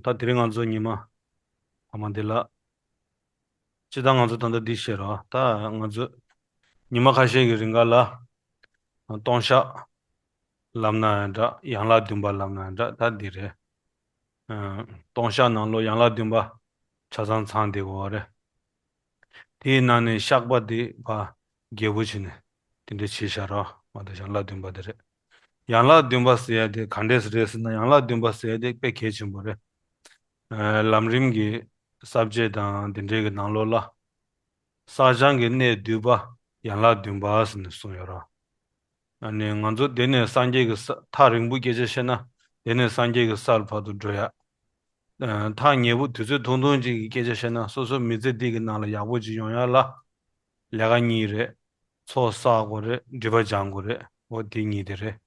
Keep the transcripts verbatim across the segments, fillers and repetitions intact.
ད་དེ་རིང་ང་ཚོ་ཉི་མ་ཨ་མ་འདི་ལ། སྤྱིར་བཏང་ང་ཚོ་ད་ལྟ་འདི་བཤད་རོགས། ད་ང་ཚོ་ཉི་མ་ཁ་ཤས་ཀྱི་རིང་ག་ལ་ལྟུང་བཤགས་ལབ་ན་ཡང་འདྲ། ཡན་ལག་བདུན་པ་ལབ་ན་ཡང་འདྲ། ད་འདི་རེད། ཨ། ལྟུང་བཤགས་ནང་ལོགས་ཡན་ལག་བདུན་པ་ཆ་ཚང་ཚང་བསྡད་ཡོད་རེད། དེའི་ནང་ནས་བཤགས་པ་དེ་ཕར་རྒྱས་པོ་བྱས་ནས་དེ་འདྲ་བྱས་བཞག་རོགས། མ་གཏོགས་ཡན་ལག་བདུན་པ་དེ་རེད། ཡན་ལག་བདུན་པ་ཟེར་ཡ་དེ་ག་འདྲས་རེད་ཟེར་ན། ཡན་ལག་བདུན་པ་ཟེར་ཡ་དེ་དཔེ་གལ་ཆེན་པོ་རེད། ཨ། ལམ་རིམ་གྱི་ས་བཅད་དང་དེ་འདྲའི་གི་ནང་ལོགས་ལ། བསགས་སྦྱང་གི་གནད་བསྡུས་པ་ཡན་ལག་བདུན་པ་ཟེར་ནས་གསུངས་ཡོད་རེད། ཨ་ནི་ང་ཚོ་དེ་ནས་སངས་རྒྱས་ཀྱི་ས། ཐག་རིང་པོ་སྐད་ཆ་བཤད་ན། དེ་ནས་སངས་རྒྱས་ཀྱི་སར་བར་དུ་འགྲོ་ཡ། ཨ། ཐག་ཉེ་པོ་དུས་ཚོད་ཐུང་ཐུང་ཅིག་གི་སྐད་ཆ་བཤད་ན། སོ་སོ་མི་ཚེ་འདི་གི་ནང་ལ་ཡག་པོ་ཅིག་ཡོང་ཡ་ལ་ལས་ཀ་གཉིས་རེད། ཚོགས་བསགས་དགོས་རེད། སྒྲིབ་པ་སྦྱང་དགོས་རེད། འོ་དེ་གཉིས་དེ་རེད།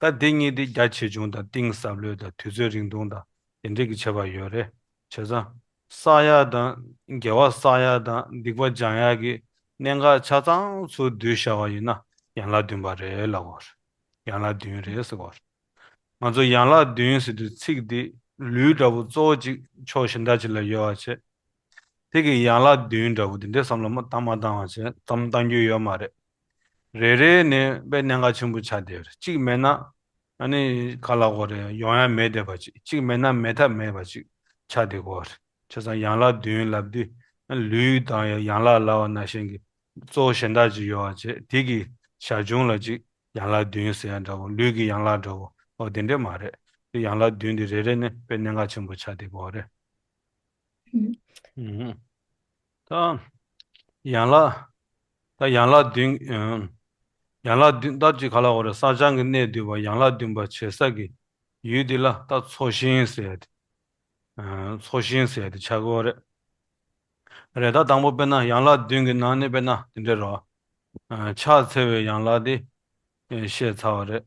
ད་དེ་གཉིས་དེ་རྒྱ་ཆེ་ཆུང་དང་གཏིང་ཟབ་ལོས་དང་དུས་ཚོད་རིང་ཐུང་དང་དེ་འདྲས་ཀྱི་ཁྱད་པར་ཡོད་རེད། བྱས་ཙང་བསགས་ཡ་དང་། དགེ་བ་བསགས་ཡ་དང་སྡིག་པ་སྦྱང་ཡ་གི་གནད་འགག་ཆ་ཚང་ཚུར་བསྡུས་བཞག་པ་ཡིན་ན་ཡན་ལག་བདུན་པ་རེད་ལབ་དགོས་རེད། ཡན་ལག་བདུན་རེད་ཟེར་དགོས་རེད། ང་ཚོ་ཡན་ལག་བདུན་ཟེར་དུས་ཚིག་འདི་ལུས་འདྲ་པོ་གཙོ་བོ་གཅིག་ཕྱོགས་གཞན་དག་ཅིག་ལ་ཡོད་པ་བྱས། དེ་གི་ཡན་ལག་བདུན་འདྲ་པོ་དེ་འདྲའི་བསམ་བློ་མ་བཏང་མ་བཏང་བ་བྱས་ཙམ་བཏང་རྒྱུ་ཡོད་མ་རེད། རེ་རེ་ནས་དཔེ་གནད་འགག་ཆེན་པོ་ཆགས་བསྡད་ཡོད་རེད། གཅིག་མེད་ན་ཨ་ནི་ག་ལབ་དགོས་རེད། ཡོང་ཡ་མེད་བསྡད་པ་ཅིག་གཅིག་མེད་ན་མེད་ཐབས་མེད་པ་ཅིག་ཆགས་བསྡད་ཡོད་རེད། བྱས་ཙང་ཡན་ལག་བདུན་ལབ་དུས་ལུས་དང་ཡན་ལག་ལབ་པ་ནང་བཞིན་གྱི་གཙོ་བོ་གཞན་དག་ཅིག་ཡོད་པ་བྱས། དེ་གི་ཞར་བྱུང་ལ་ཅིག་ཡན་ལག་བདུན་ཟེར་ཡ་འདྲ་པོ། ལུས་ཀྱི་ཡན་ལག་འདྲ་པོ། འོ་དེ་འདྲས་མ་རེད། དེ་ཡན་ལག་བདུན་དེ་རེ་རེ་ནས་དཔེ་གནད་འགག་ཆེན་པོ་ཆགས་བསྡད་ཡོད་རེད། ཨུམ། ད་ཡན་ལག་ད་ཡན་ལག་བདུན། ཨུམ། ཡན་ལག་བདུན་ད་ཅིག་ག་ལབ་དགོས་རེད། བསགས་སྦྱང་གི་གནད་བསྡུས་པ་ཡན་ལག་བདུན་པ་བྱེད་ས་གི་ཡུལ་འདི་ལ་ད་ཚོགས་ཞིང་ཟེར་ཡ་དེ། ཨ། ཚོགས་ཞིང་ཟེར་ཡ་དེ་ཆགས་ཀྱི་ཡོད་རེད། རེད། ད་དང་པོ་དཔེར་ན་ཡན་ལག་བདུན་གྱི་ནང་ནས་དཔེར་ན་དེ་འདྲ་རོ། ཨ། ཕྱག་འཚལ་བའི་ཡན་ལག་དེ་བཤད་ཚར་བ་རེད།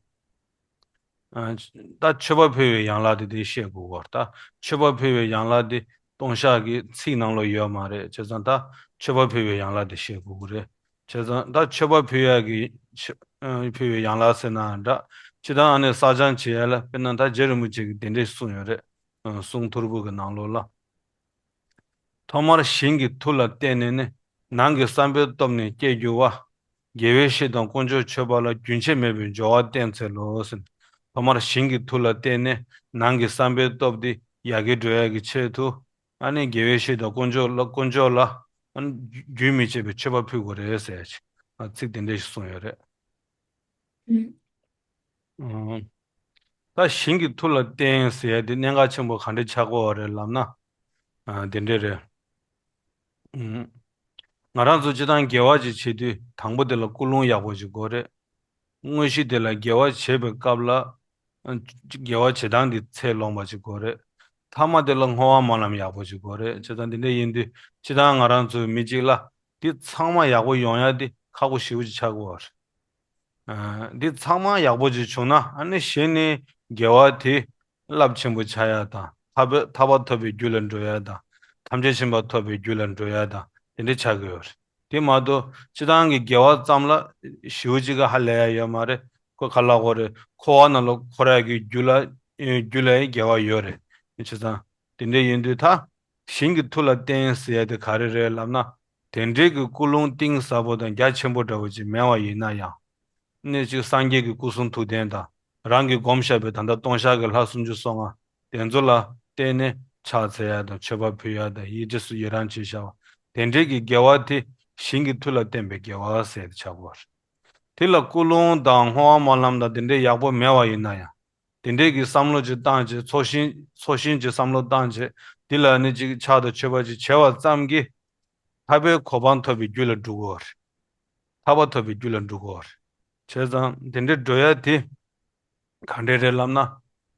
ཨ། ད་མཆོད་པ་ཕུལ་བའི་ཡན་ལག་དེ་དེ་བཤད་དགོས་པ་རེད། ད་མཆོད་པ་ཕུལ་བའི་ཡན་ལག་དེ་ལྟུང་བཤགས་ཀྱི་ཚིག་ནང་ལོགས་ཡོད་མ་རེད། བྱས་ཙང་ད་མཆོད་པ་ཕུལ་བའི་ཡན་ལག་དེ་བཤད་དགོས་ཀྱི་རེད། བྱས་ཙང་ད་མཆོད་པ་ཕུལ་ཡག་གི་ཕུལ་བའི་ཡན་ལག་ཟེར་ན་འདྲ། སྤྱིར་བཏང་ཨ་ནི་བསགས་སྦྱང་བྱེད་ཡ་ལ་དཔེར་ན་ད་རྗེ་རིན་པོ་ཆེ་གིས་དེ་འདྲས་གསུངས་ཡོད་རེད། གསུང་ཐོར་བུ་གི་ནང་ལོགས་ལ། ཐོག་མར་ཞིང་གི་མཐུ་ལ་བརྟེན་ནས་ནི། ནང་གི་བསམ་པའི་སྟོབས་ནི་སྐྱེ་འགྱུར་བ། དགེ་བའི་བཤེས་དང་དཀོན་མཆོག་མཆོད་པ་ལ། རྒྱུན་ཆད་མེད་པའི་སྦྱོར་བ་བསྟེན་འཚལ་ལོ་ཟེར། ཐོག་མར་ཞིང་གི་མཐུ་ལ་བརྟེན་ནས་ནང་གི་བསམ་པའི་སྟོབས་དེ་ཡར་རྒྱས་འགྲོ་ཡ་གི་ཆེད་དུ། ཨ་ནི་དགེ་བའི་བཤེས་དང་དཀོན་མཆོག་ལ། དཀོན་མཆོག་ལ་ཨ་ནི་རྒྱུན་མི་ཆད་པའི་མཆོད་པ་ཕུལ་དགོས་རེད་ཟེར་ཡ་ཅིག་ཨ། ཚིག་དེ་འདྲ་ཞིག་གསུངས་ཡོད་རེད། ཨང་། ད་ཞིང་གི་མཐུ་ལ་བརྟེན་ཟེར་ཡ་དེ་གནད་འགག་ཆེན་པོ་ག་འདྲ་ཆགས་ཀྱི་ཡོད་རེད་ལབ་ན། ཨ། དེ་འདྲ་རེད། ཨང་། ང་རང་ཚོ་སྤྱིར་བཏང་དགེ་བ་ཅིག་བྱེད་དུས་དང་པོ་དེ་ལ་ཀུན་སློང་ཡག་པོ་ཅིག་དགོས་རེད། དངོས་གཞི་དེ་ལ་དགེ་བ་བྱེད་པའི་སྐབས་ལ། ཨ། དགེ་བ་བྱེད་སྟངས་འདི་ཚད་ལོངས་པ་ཅིག་དགོས་རེད། མཐའ་མ་དེ་ལ་བསྔོ་བ་སྨོན་ལམ་ཡག་པོ་ཅིག་དགོས་རེད། བྱས་ཙང་འདི་འདྲ་ཡིན་དུས་སྤྱིར་བཏང་ང་རང་ཚོའི་མི་གཅིག་ལ་འདི་ཚང་མ་ཡག་པོ་ཡོང་ཡ་འདི་ཁག་པོ་ཞེ་པོ་ཅིག་ཆགས་ཀྱི་ཡོད་རེད། ཨ། འདི་ཚང་མ་ཡག་པོ་ཅིག་བྱུང་ན་ཨ་ནི་གཞི་ནས་དགེ་བ་དེ་རླབས་ཆེན་པོ་ཆགས་ཡ་དང་། ཐར་པ་ཐར་པ་ཐོབ་པའི་རྒྱུ་ལ་འགྲོ་ཡ་དང་། ཐམས་ཅད་མཁྱེན་པ་ཐོབ་པའི་རྒྱུ་ལ་འགྲོ་ཡ་དང་དེ་འདྲ་ཆགས་ཀྱི་ཡོད་རེད། དེ་མ་གཏོགས་སྤྱིར་བཏང་གི་དགེ་བ་ཙམ་ལ་ཞེ་པོ་ཅིག་ག་ཧ་ལས་ཡ་ཡོད་མ་རེད། ཁོ་ག་ལབ་དགོས་རེད། འཁོར་བ་ནང་ལ་འཁོར་ཡ་གི་རྒྱུ་ལ། རྒྱུ་ལ་ཡང་དགེ་བ་ཡོད་རེད། བྱས་ཙང་དེ་འདྲ་ཡིན་དུས་ད་ཞིང་གི་མཐུ་ལ་བརྟེན་ཟེར་ཡ་དེ་ག་རེ་རེད་ལབ་ན། དེ་འདྲའི་གི་ཀུན་སློང་གཏིང་ཟབ་པོ་དང་རྒྱ་ཆེན་པོ་འདྲ་བོ་ཅིག་མེད་པ་ཡིན་ན་ཡང་། ནི་ཅིག་སངས་རྒྱས་ཀྱི་སྐུ་གསུང་ཐུགས་རྟེན་དང་། རང་གིས་བསྒོམ་བཞག་པའི་ད་ལྟ་ལྟུང་བཤགས་ཀྱི་ལྷ་སུམ་ཅུ་སོ་ལྔ་དེ་ཚོ་ལ་བརྟེན་ནས་ཕྱག་འཚལ་ཡ་དང་མཆོད་པ་ཕུལ་ཡ་དང་ཡིད་རྗེས་སུ་ཡི་རང་བྱས་བཞག་པ། དེ་འདྲའི་གི་དགེ་བ་དེ་ཞིང་གི་མཐུ་ལ་བརྟེན་པའི་དགེ་བ་ཟེར་ཏེ་ཆགས་པ་རེད། དེ་ལ་ཀུན་སློང་དང་བསྔོ་བ་སྨོན་ལམ་དང་དེ་འདྲའི་ཡག་པོ་མེད་པ་ཡིན་ན་ཡང་། དེ་འདྲའི་གི་བསམ་བློ་ཅིག་བཏང་བྱས། ཚོགས་ཞིང་ཚོགས་ཞིང་གི་བསམ་བློ་བཏང་བྱས། དེ་ལ་ནི་ཅིག་ཕྱག་དང་མཆོད་པ་ཅིག་བྱས་པ་ཙམ་གྱིས་ཐར་པའི་གོ་འཕང་ཐོབ་པའི་རྒྱུ་ལ་འགྲོ་གི་ཡོད་རེད། ཐར་པ་ཐོབ་པའི་རྒྱུ་ལ་འགྲོ་གི་ཡོད་རེད། བྱས་ཙང་དེ་འདྲའི་འགྲོ་ཡ་དེ་ག་འདྲ་རེད་ལབ་ན།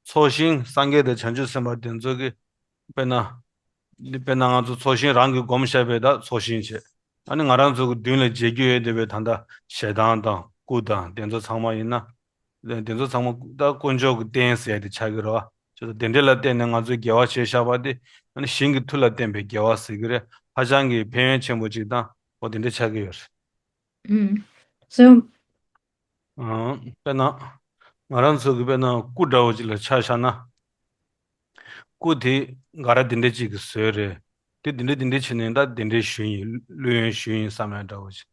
ཚོགས་ཞིང་སངས་རྒྱས་དང་བྱང་ཆུབ་སེམས་དཔའ་དེ་ཚོ་གི། དཔེར་ན། དཔེར་ན་ང་ཚོ་ཚོགས་ཞིང་རང་གིས་བསྒོམས་བཞག་པའི་ད་ཚོགས་ཞིང་བྱས། ཨ་ནི་ང་རང་ཚོ་གི་མདུན་ལ་མཇལ་རྒྱུ་ཡོད་བསྡད་པའི་ད་ལྟ་ཞེ་སྡང་དང་སྐུ་དང་དེ་ཚོ་ཚང་མ་ཡིན་ན། དེ་ཚོ་ཚང་མ་ད་དཀོན་མཆོག་གི་རྟེན་ཟེར་ཡ་དེ་ཆགས་ཀྱི་རེད་བ། ཅེས་དེ་འདྲ་ལ་བརྟེན་ནས་ང་ཚོས་དགེ་བ་བྱས་བཞག་པ་དེ་ཨ་ནི་ཞིང་གི་མཐུ་ལ་བརྟེན་པའི་དགེ་བ་ཟེར་གྱི་རེད། ཧ་ཅང་གི་ཕན་ཡོན་ཆེན་པོ་ཅིག་དང་འོ་དེ་འདྲ་ཆགས་ཀྱི་ཡོད་རེད། ཨུམ། སོ། ཨང་། དཔེར་ན། ང་རང་ཚོ་གི་དཔེར་ན་སྐུ་འདྲ་བོ་ཅིག་ལ་ཆ་བཞག་ན། སྐུ་དེ་འགའ་རེ་དེ་འདྲ་ཅིག་གིས་བཟོས་རེད། དེ་དེ་འདྲ་དེ་འདྲ་བྱས་ནས་ད་དེ་འདྲ་ཞུས་ཡིན། བླུ་ཡོན་ཞུས་ཡིན་བསམ་ཡ་འདྲ་བོ་ཅིག་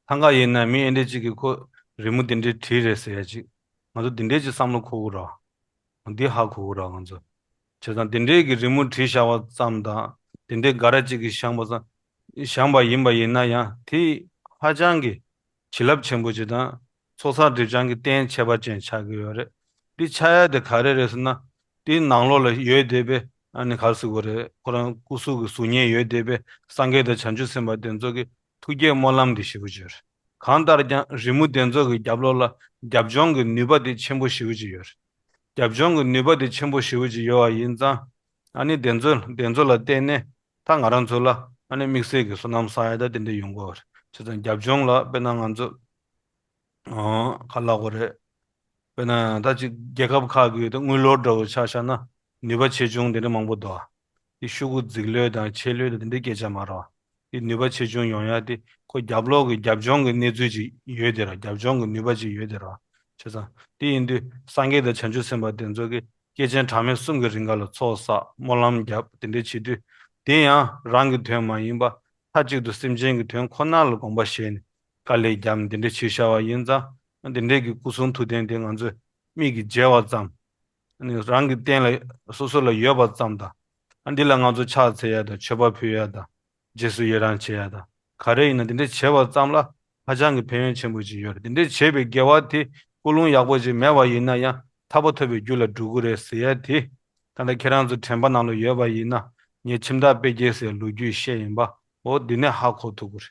ཐང་ག་ཡིན་ན་མི་ཨེ་འདྲ་ཅིག་གིས་ཁོ་རི་མོ་དེ་འདྲ་བྲིས་རེད་ཟེར་ཡ་ཅིག་ང་ཚོ་དེ་འདྲ་ཅིག་བསམ་བློ་འཁོར་གི་རེད། འདི་ཧ་གོ་གི་རེད་ང་ཚོ། བྱས་ཙང་དེ་འདྲའི་གི་རི་མོ་བྲིས་བཞག་པ་ཙམ་དང་དེ་འདྲའི་འགའ་རེ་ཅིག་གིས་བཞེངས་པ་ཙམ། བཞེངས་པ་ཡིན་པ་ཡིན་ན་ཡང་དེ་ཧ་ཅང་གི་བྱིན་རླབས་ཆེན་པོ་ཅིག་དང་ཚོགས་བསགས་སྒྲིབ་སྦྱང་གི་རྟེན་ཁྱད་པར་ཅན་ཆགས་ཀྱི་ཡོད་རེད། འདི་ཆགས་ཡ་དེ་ག་རེ་རེད་ཟེར་ན། དེའི་ནང་ལོགས་ལ་ཡོད་བསྡད་པའི་ཨ་ནི་ག་རེ་ཟེར་དགོས་རེད། ཁོ་རང་སྐུ་གཟུགས་ཀྱི་གཟུགས་བརྙན་ཡོད་བསྡད་པའི་སངས་རྒྱས་དང་བྱང་ཆུབ་སེམས་དཔའ་དེ་ཚོ་གི་ཐུགས་བསྐྱེད་སྨོན་ལམ་འདི་ཞེ་པོ་ཅིག་ཡོད་རེད། གང་ལྟར་ཀྱང་རི་མོ་དེ་ཚོ་གི་རྒྱབ་ལོགས་ལ་རྒྱབ་ལྗོངས་ཀྱི་ནུས་པ་དེ་ཆེན་པོ་ཞེ་པོ་ཅིག་ཡོད་རེད། རྒྱབ་ལྗོངས་ཀྱི་ནུས་པ་དེ་ཆེན་པོ་ཞེ་པོ་ཅིག་ཡོད་པ་ཡིན་ཙང་། ཨ་ནི་དེ་ཚོ་དེ་ཚོ་ལ་བརྟེན་ནས་ད་ང་རང་ཚོ་ལ་ཨ་ནི་དམིགས་བསལ་གྱི་བསོད་ནམས་བསགས་ཡ་ད་དེ་འདྲ་ཡོང་གི་ཡོད་རེད། བྱས་ཙང་རྒྱབ་ལྗོངས་ལ་དཔེར་ན་ང་ཚོ་ཨ་ག་ལབ་དགོས་རེད། དཔེར་ན་ད་ཅིག་རྒྱལ་ཁབ་ཁག་གི་ད་དངུལ་ལོར་འདྲ་བོ་ཆ་བཞག་ན་ནུས་པ་ཆེ་ཆུང་དེ་འདྲ་མང་པོ་འདུག་དེ་ཤོག་གུ་རྫིག་ལོས་དང་ཆེ་ལོས་དང་དེ་འདྲའི་སྐད་ཆ་མ་རེད། དེ་ནུས་པ་ཆེ་ཆུང་ཡོང་ཡ་དེ་ཁོ་རྒྱབ་ལོགས་ཀྱི་རྒྱབ་ལྗོངས་ཀྱི་གནས་ཚུལ་ཅིག་ཡོད་དེ་རེད། རྒྱབ་ལྗོངས་ཀྱི་ནུས་པ་ཅིག་ཡོད་དེ་རེད། བྱས་ཙང་དེ་ཡིན་དུས་སངས་རྒྱས་དང་བྱང་ཆུབ་སེམས་དཔའ་དེ་ཚོ་གིས་སྐྱེས་ཆེན་གྲངས་མེད་གསུམ་གྱི་རིང་ག་ལ་ཚོགས་བསགས་སྨོན་ལམ་བརྒྱབ་དེ་འདྲ་བྱེད་དུས། དེ་ཡང་རང་གི་དོན་མ་ཡིན་པ་མཐའ་གཅིག་ཏུ་སེམས་ཅན་གྱི་དོན་ཁོ་ན་ལ་དགོངས་པ་བཞེས་ནས་དཀའ་ལས་བརྒྱབ་ནས་དེ་འདྲ་བྱས་བཞག་པ་ཡིན་ཙང་། དེ་འདྲའི་གི་སྐུ་གསུང་ཐུགས་རྟེན་དེ་ང་ཚོས་མིག་གིས་མཇལ་བ་ཙམ། ཨ་ནི་རང་གི་རྟེན་ལ་སོ་སོ་ལ་ཡོད་པ་ཙམ་དང་། ཨ་འདི་ལ་ང་ཚོ་ཕྱག་འཚལ་ཡ་དང་མཆོད་པ་ཕུལ་ཡ་དང་། རྗེས་སུ་ཡི་རང་བྱེད་ཡ་དང་། ག་རེ་ཡིན་ན་དེ་འདྲ་བྱས་པ་ཙམ་ལ་ཧ་ཅང་གི་ཕན་ཡོན་ཆེན་པོ་ཅིག་ཡོད་རེད། དེ་འདྲ་བྱས་པའི་དགེ་བ་དེ་ཀུན་སློང་ཡག་པོ་ཅིག་མེད་པ་ཡིན་ན་ཡང་ཐར་པ་ཐོབ་པའི་རྒྱུ་ལ་འགྲོ་གི་རེད་ཟེར་ཡ་དེ། ད་ལྟ་ཁྱེད་རང་ཚོ་དྲན་པ་ནང་ལ་ཡོད་པ་ཡིན་ན། ངས་ཁྱིམ་བདག་དཔེ་རྒྱལ་ཟེར་ལོ་རྒྱུས་བཤད་ཡིན་པ། འོ་འདི་ནས་ཧ་གོ་ཐུབ་ཀྱི་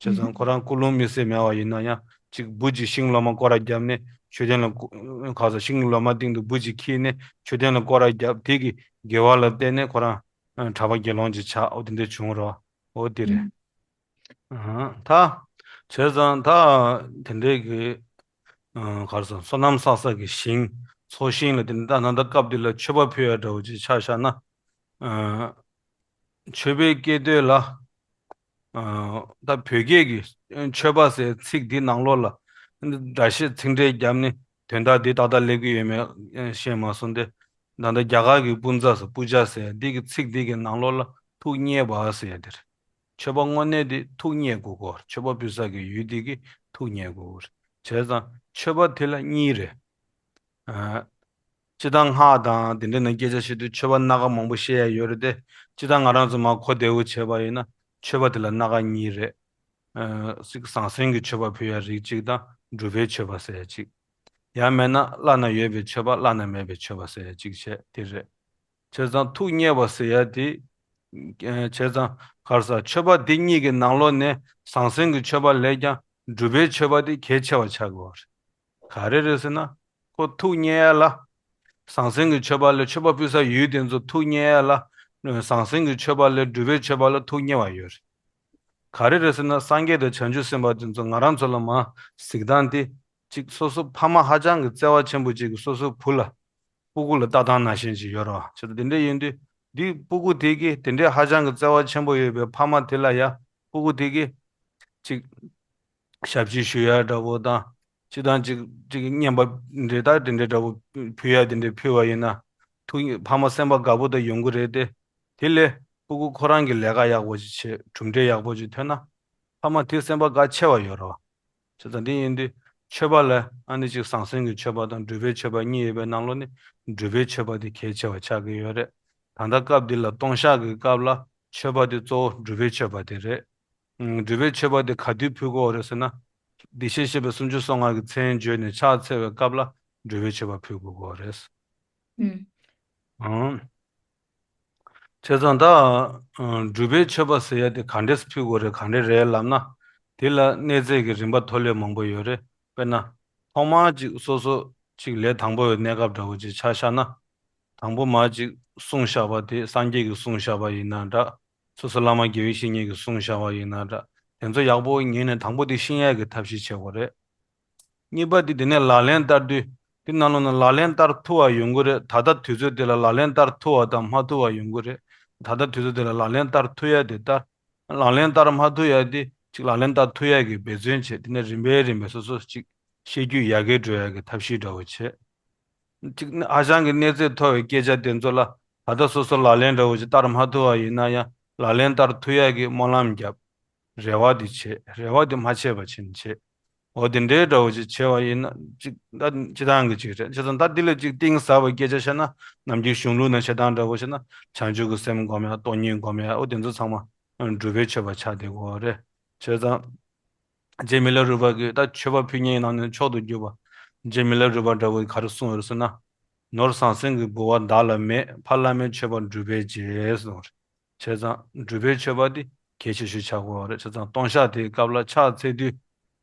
རེད། བྱས་ཙང་ཁོ་རང་ཀུན་སློང་དམིགས་བསལ་མེད་པ་ཡིན་ན་ཡང་ཅིག་འབུ་ཅིག་ཤིང་ལོ་མ་སྐོར་ར་བརྒྱབ་ནས་མཆོད་རྟེན་ལ་སྐོ- ག་ས་ཤིང་ལོ་མ་སྟེང་དུ་འབུ་ཅིག་འཁྱེར་ནས་མཆོད་རྟེན་ལ་སྐོར་ར་བརྒྱབ་དེ་གི་དགེ་བ་ལ་བརྟེན་ནས་ཁོ་རང་གྲྭ་པ་དགེ་སློང་ཅིག་ཆགས། འོ་དེ་འདྲ་བྱུང་རོ། འོ་དེ་རེད། ཨང་། ད་བྱས་ཙང་ད་དེ་འདྲའི་གི་ཨང་ག་རེ་ཟེར་བསོད་ནམས་བསགས་ས་གི་ཞིང་ཚོགས་ཞིང་ལ་དེ་འདྲ་ད་ད་ལྟ་སྐབས་འདི་ལ་མཆོད་པ་ཕུལ་ཡ་འདྲ་བོ་ཅིག་ཆ་བཞག་ན། ཨང་། མཆོད་པའི་སྐད་དོད་ལ། ཨ་ད་བོད་སྐད་ཀྱི་མཆོད་པ་ཟེར་ཚིག་འདི་ནང་ལོགས་ལ་སྒྲ་བཤད་ཚིག་འགྲེལ་བརྒྱབ་ནས་དོན་དག་འདི་ཏག་ཏག་སླེབས་ཀྱི་ཡོད་མེད་ཤེས་མ་སོང་སྟེ། ད་ལྟ་རྒྱ་གར་གྱི་པུན་ཛ་ཟེར་པུ་ཇ་ཟེར་འདི་གི་ཚིག་འདི་གི་ནང་ལོགས་ལ་ཐུགས་མཉེས་པ་ཟེར་ཡ་དེ་རེད། མཆོད་པ་དངོས་གནས་འདི་ཐུགས་མཉེས་དགོས་གོ། མཆོད་པ་ཕུལ་ས་གི་ཡུལ་འདི་གི་ཐུགས་མཉེས་དགོས་གོ། བྱས་ཙང་མཆོད་པ་དེ་ལ་གཉིས་རེད། ཨ། སྤྱིར་བཏང་སྔགས་དང་དེ་འདྲའི་ནང་སྐད་ཆ་བཤད་དུས་མཆོད་པ་སྣ་ཁ་མང་པོ་བཤད་ཡ་ཡོད་རེད་དེ། སྤྱིར་བཏང་ང་རང་ཚོ་མར་གོ་བདེ་བོ་བྱས་པ་ཡིན་ན་མཆོད་པ་དེ་ལ་སྣ་ཁ་གཉིས་རེད། ཨ། གཅིག་ཟང་ཟིང་གི་མཆོད་པ་ཕུལ་ཡ་རིགས་གཅིག་དང་སྒྲུབ་པའི་མཆོད་པ་ཟེར་ཡ་གཅིག་ཡང་མིན་ན་བླ་ན་ཡོད་པའི་མཆོད་པ་བླ་ན་མེད་པའི་མཆོད་པ་ཟེར་ཡ་གཅིག་བྱས་དེ་རེད། བྱས་ཙང་ཐུགས་མཉེས་པ་ཟེར་ཡ་དེ། ཨ། བྱས་ཙང་ག་རེ་ཟེར་མཆོད་པ་དེ་གཉིས་ཀྱི་ནང་ལོགས་ནས་ཟང་ཟིང་གི་མཆོད་པ་ལས་ཀྱང་སྒྲུབ་པའི་མཆོད་པ་དེ་གལ་ཆེ་བ་ཆགས་དགོས་པ་རེད། ག་རེ་རེད་ཟེར་ན། ཁོ་ཐུགས་མཉེས་ཡ་ལ། ཟང་ཟིང་གི་མཆོད་པ་ལས་མཆོད་པ་ཕུལ་ས་ཡུལ་དེ་ཚོ་ཐུགས་མཉེས་ཡ་ལ། ཟང་ཟིང་གི་མཆོད་པ་ལས་སྒྲུབ་པའི་མཆོད་པ་ལ་ཐུགས་མཉེས་པ་ཡོད་རེད། ག་རེ་རེད་ཟེར་ན་སངས་རྒྱས་དང་བྱང་ཆུབ་སེམས་དཔའ་དེ་ཚོ་ང་རང་ཚོ་ལ་མར་གཟིགས་སྟངས་དེ། གཅིག་སོ་སོ་ཕ་མ་ཧ་ཅང་གི་བརྩེ་བ་ཆེན་པོ་གཅིག་གིས་སོ་སོའི་བུ་ལ། སྤུ་གུ་ལ་ལྟ་སྟངས་ནང་བཞིན་ཅིག་ཡོད་རེད་བ། བྱས་ཙང་དེ་འདྲ་ཡིན་དུས། འདི་སྤུ་གུ་དེ་གིས་དེ་འདྲའི་ཧ་ཅང་གི་བརྩེ་བ་ཆེན་པོ་ཡོད་པའི་ཕ་མ་དེ་ལ་ཡ། སྤུ་གུ་དེ་གིས་ཅིག་ཞབས་ཕྱི་ཞུ་ཡ་འདྲ་བོ་དང་། ཅིག་དང་ཅིག་ཅིག་རྔན་པ་འདྲ་དང་དེ་འདྲ་འདྲ་བོ་ཕུལ་ཡ་དེ་འདྲ་ཕུལ་བ་ཡིན་ན། ཐུགས་ཕ་མ་སེམས་པ་དགའ་པོ་དང་ཡོང་གི་རེད་དེ། དེ་ལས་སྤུ་གུ་ཁོ་རང་གི་ལས་ཀ་ཡག་པོ་ཅིག་བྱེད། གྲུབ་འབྲས་ཡག་པོ་ཅིག་ཐོན་ན། ཕ་མ་དེ་སེམས་པ་དགའ་ཆེ་བ་ཡོད་རེད་བ། བྱས་ཙང་འདི་ཡིན་དུས་མཆོད་པ་ལ་ཨ་ནི་ཅིག་ཟང་ཟིང་གི་མཆོད་པ་དང་སྒྲུབ་པའི་མཆོད་པ་གཉིས་ཡོད་པའི་ནང་ལོགས་ནས་སྒྲུབ་པའི་མཆོད་པ་དེ་གལ་ཆེ་བ་ཆགས་ཀྱི་ཡོད་རེད། ད་ལྟ་སྐབས་འདི་ལ་ལྟུང་བཤགས་ཀྱི་སྐབས་ལ་མཆོད་པ་དེ་གཙོ་བོ་སྒྲུབ་པའི་མཆོད་པ་དེ་རེད། ཨང་། སྒྲུབ་པའི་མཆོད་པ་དེ་ག་དུས་ཕུལ་དགོས་རེད་ཟེར་ན། བདེ་གཤེགས་བཞད་པའི་སུམ་ཅུ་སོ་ལྔ་གི་མཚན་བརྗོད་ནས་ཕྱག་འཚལ་བའི་སྐབས་ལ་སྒྲུབ་པའི་མཆོད་པ་ཕུལ་དགོས་རེད། ཨང་། བྱས་ཙང་ད། ཨ། སྒྲུབ་པའི་མཆོད་པ་ཟེར་ཡ་དེ་ག་འདྲས་ཕུལ་དགོས་རེད་ག་འདྲས་རེད་ལབ་ན། དེ་ལ་གནས་ཚད་ཀྱི་རིམ་པ་མཐོ་ལས་མང་པོ་ཡོད་རེད། དཔེར་ན། ཐོག་མར་ཅིག་སོ་སོ་ཅིག་ལས་དང་པོ་བའི་གནས་སྐབས་འདྲ་བོ་ཅིག་ཆ་བཞག་ན། དང་པོ་མར་ཅིག་གསུངས་བཞག་པ་དེ་སངས་རྒྱས་ཀྱིས་གསུངས་བཞག་པ་ཡིན་ན་འདྲ། སོ་སོ་བླ་མ་དགེ་བའི་བཤེས་གཉེན་གྱིས་གསུངས་བཞག་པ་ཡིན་ན་འདྲ། དེ་ཚོ་ཡག་པོ་ཉན་ནས་དང་པོ་དེ་ཤེས་ཡ་གི་ཐབས་ཤེས་བྱེད་དགོས་རེད། གཉིས་པ་དེ་དེ་ནས་ལག་ལེན་བསྟར་དུས། དེ་ནང་ལོགས་ན་ལག་ལེན་བསྟར་ཐུབ་པ་ཡོང་གི་རེད། ད་ལྟ་དུས་ཚོད་དེ་ལ་ལག་ལེན་བསྟར་ཐུབ་པ་དང་མ་ཐུབ་པ་ཡོང་གི་རེད། ད་ལྟ་དུས་ཚོད་དེ་ལ་ལག་ལེན་བསྟར་ཐུབ་ཡ་དེ་བསྟར། ལག་ལེན་བསྟར་མ་ཐུབ་ཡ་དེ་ཅིག་ལག་ལེན་བསྟར་ཐུབ་ཡ་གི་འབད་བརྩོན་བྱེད། དེ་ནས་རིམ་པས་རིམ་པས་སོ་སོ་ཅིག་ཤེས་རྒྱུད་ཡར་རྒྱས་འགྲོ་ཡ་གི་ཐབས་ཤེས་འདྲ་བོ་བྱེད། ཅིག་ཧ་ཅང་གི་གནས་ཚད་མཐོ་བའི་སྐད་ཆ་དེ་ཚོ་ལ་ ད་ལྟ་སོ་སོ་ལག་ལེན་འདྲ་བོ་ཅིག་བསྟར་མ་ཐུབ་པ་ཡིན་ན་ཡང་ལག་ལེན་བསྟར་ཐུབ་ཡ་གི་སྨོན་ལམ་བརྒྱབ། རེ་བ་དེ་བྱེད། རེ་བ་དེ་མ་ཆད་པ་བྱེད་ནས་བྱེད། འོ་དེ་འདྲའི་འདྲ་བོ་ཅིག་བྱས་པ་ཡིན་ན་ཅིག་ད་སྤྱི་བཏང་གི་ཅིག་རེད། བྱས་ཙང་ད་འདི་ལ་ཅིག་གཏིང་ཟབ་པའི་སྐད་ཆ་བཤད་ན་ནམ་རྒྱུན་གཞུང་ལུགས་ནང་བཤད་སྟངས་འདྲ་བོ་བཤད་ན་བྱང་ཆུབ་ཀྱི་སེམས་སྒོམ་ཡ། སྟོང་ཉིད་སྒོམ་ཡ། འོ་དེ་ཚོ་ཚང་མ་སྒྲུབ་པའི་མཆོད་པ་ཆགས་བསྡད་ཀྱི་ཡོད་རེད། བྱས་ཙང་རྗེ་མི་ལ་རས་པ་གིས་ད་མཆོད་པ་ཕུལ་མཁན་ནང་ནས་མཆོག་ཏུ་གྱུར་པ་རྗེ་མི་ལ་རས་པ་འདྲ་བོས་ག་རེ་གསུངས་ཡོད་ཟེར་ན། ནོར་ཟང་ཟིང་གི་འབུལ་བ་བདག་ལ་མེད། ཕ་བླ་མའི་མཆོད་པ་སྒྲུབ་པའི་རྗེས་གསུངས་རེད། བྱས་ཙང་སྒྲུབ་པའི་མཆོད་པ་འདི་གལ་ཆེ་ཤོས་ཆགས་ཀྱི་ཡོད་རེད། བྱས་ཙང་ལྟུང་བཤགས་དེའི་སྐབས་ལ་ཕྱག་འཚལ་དུས།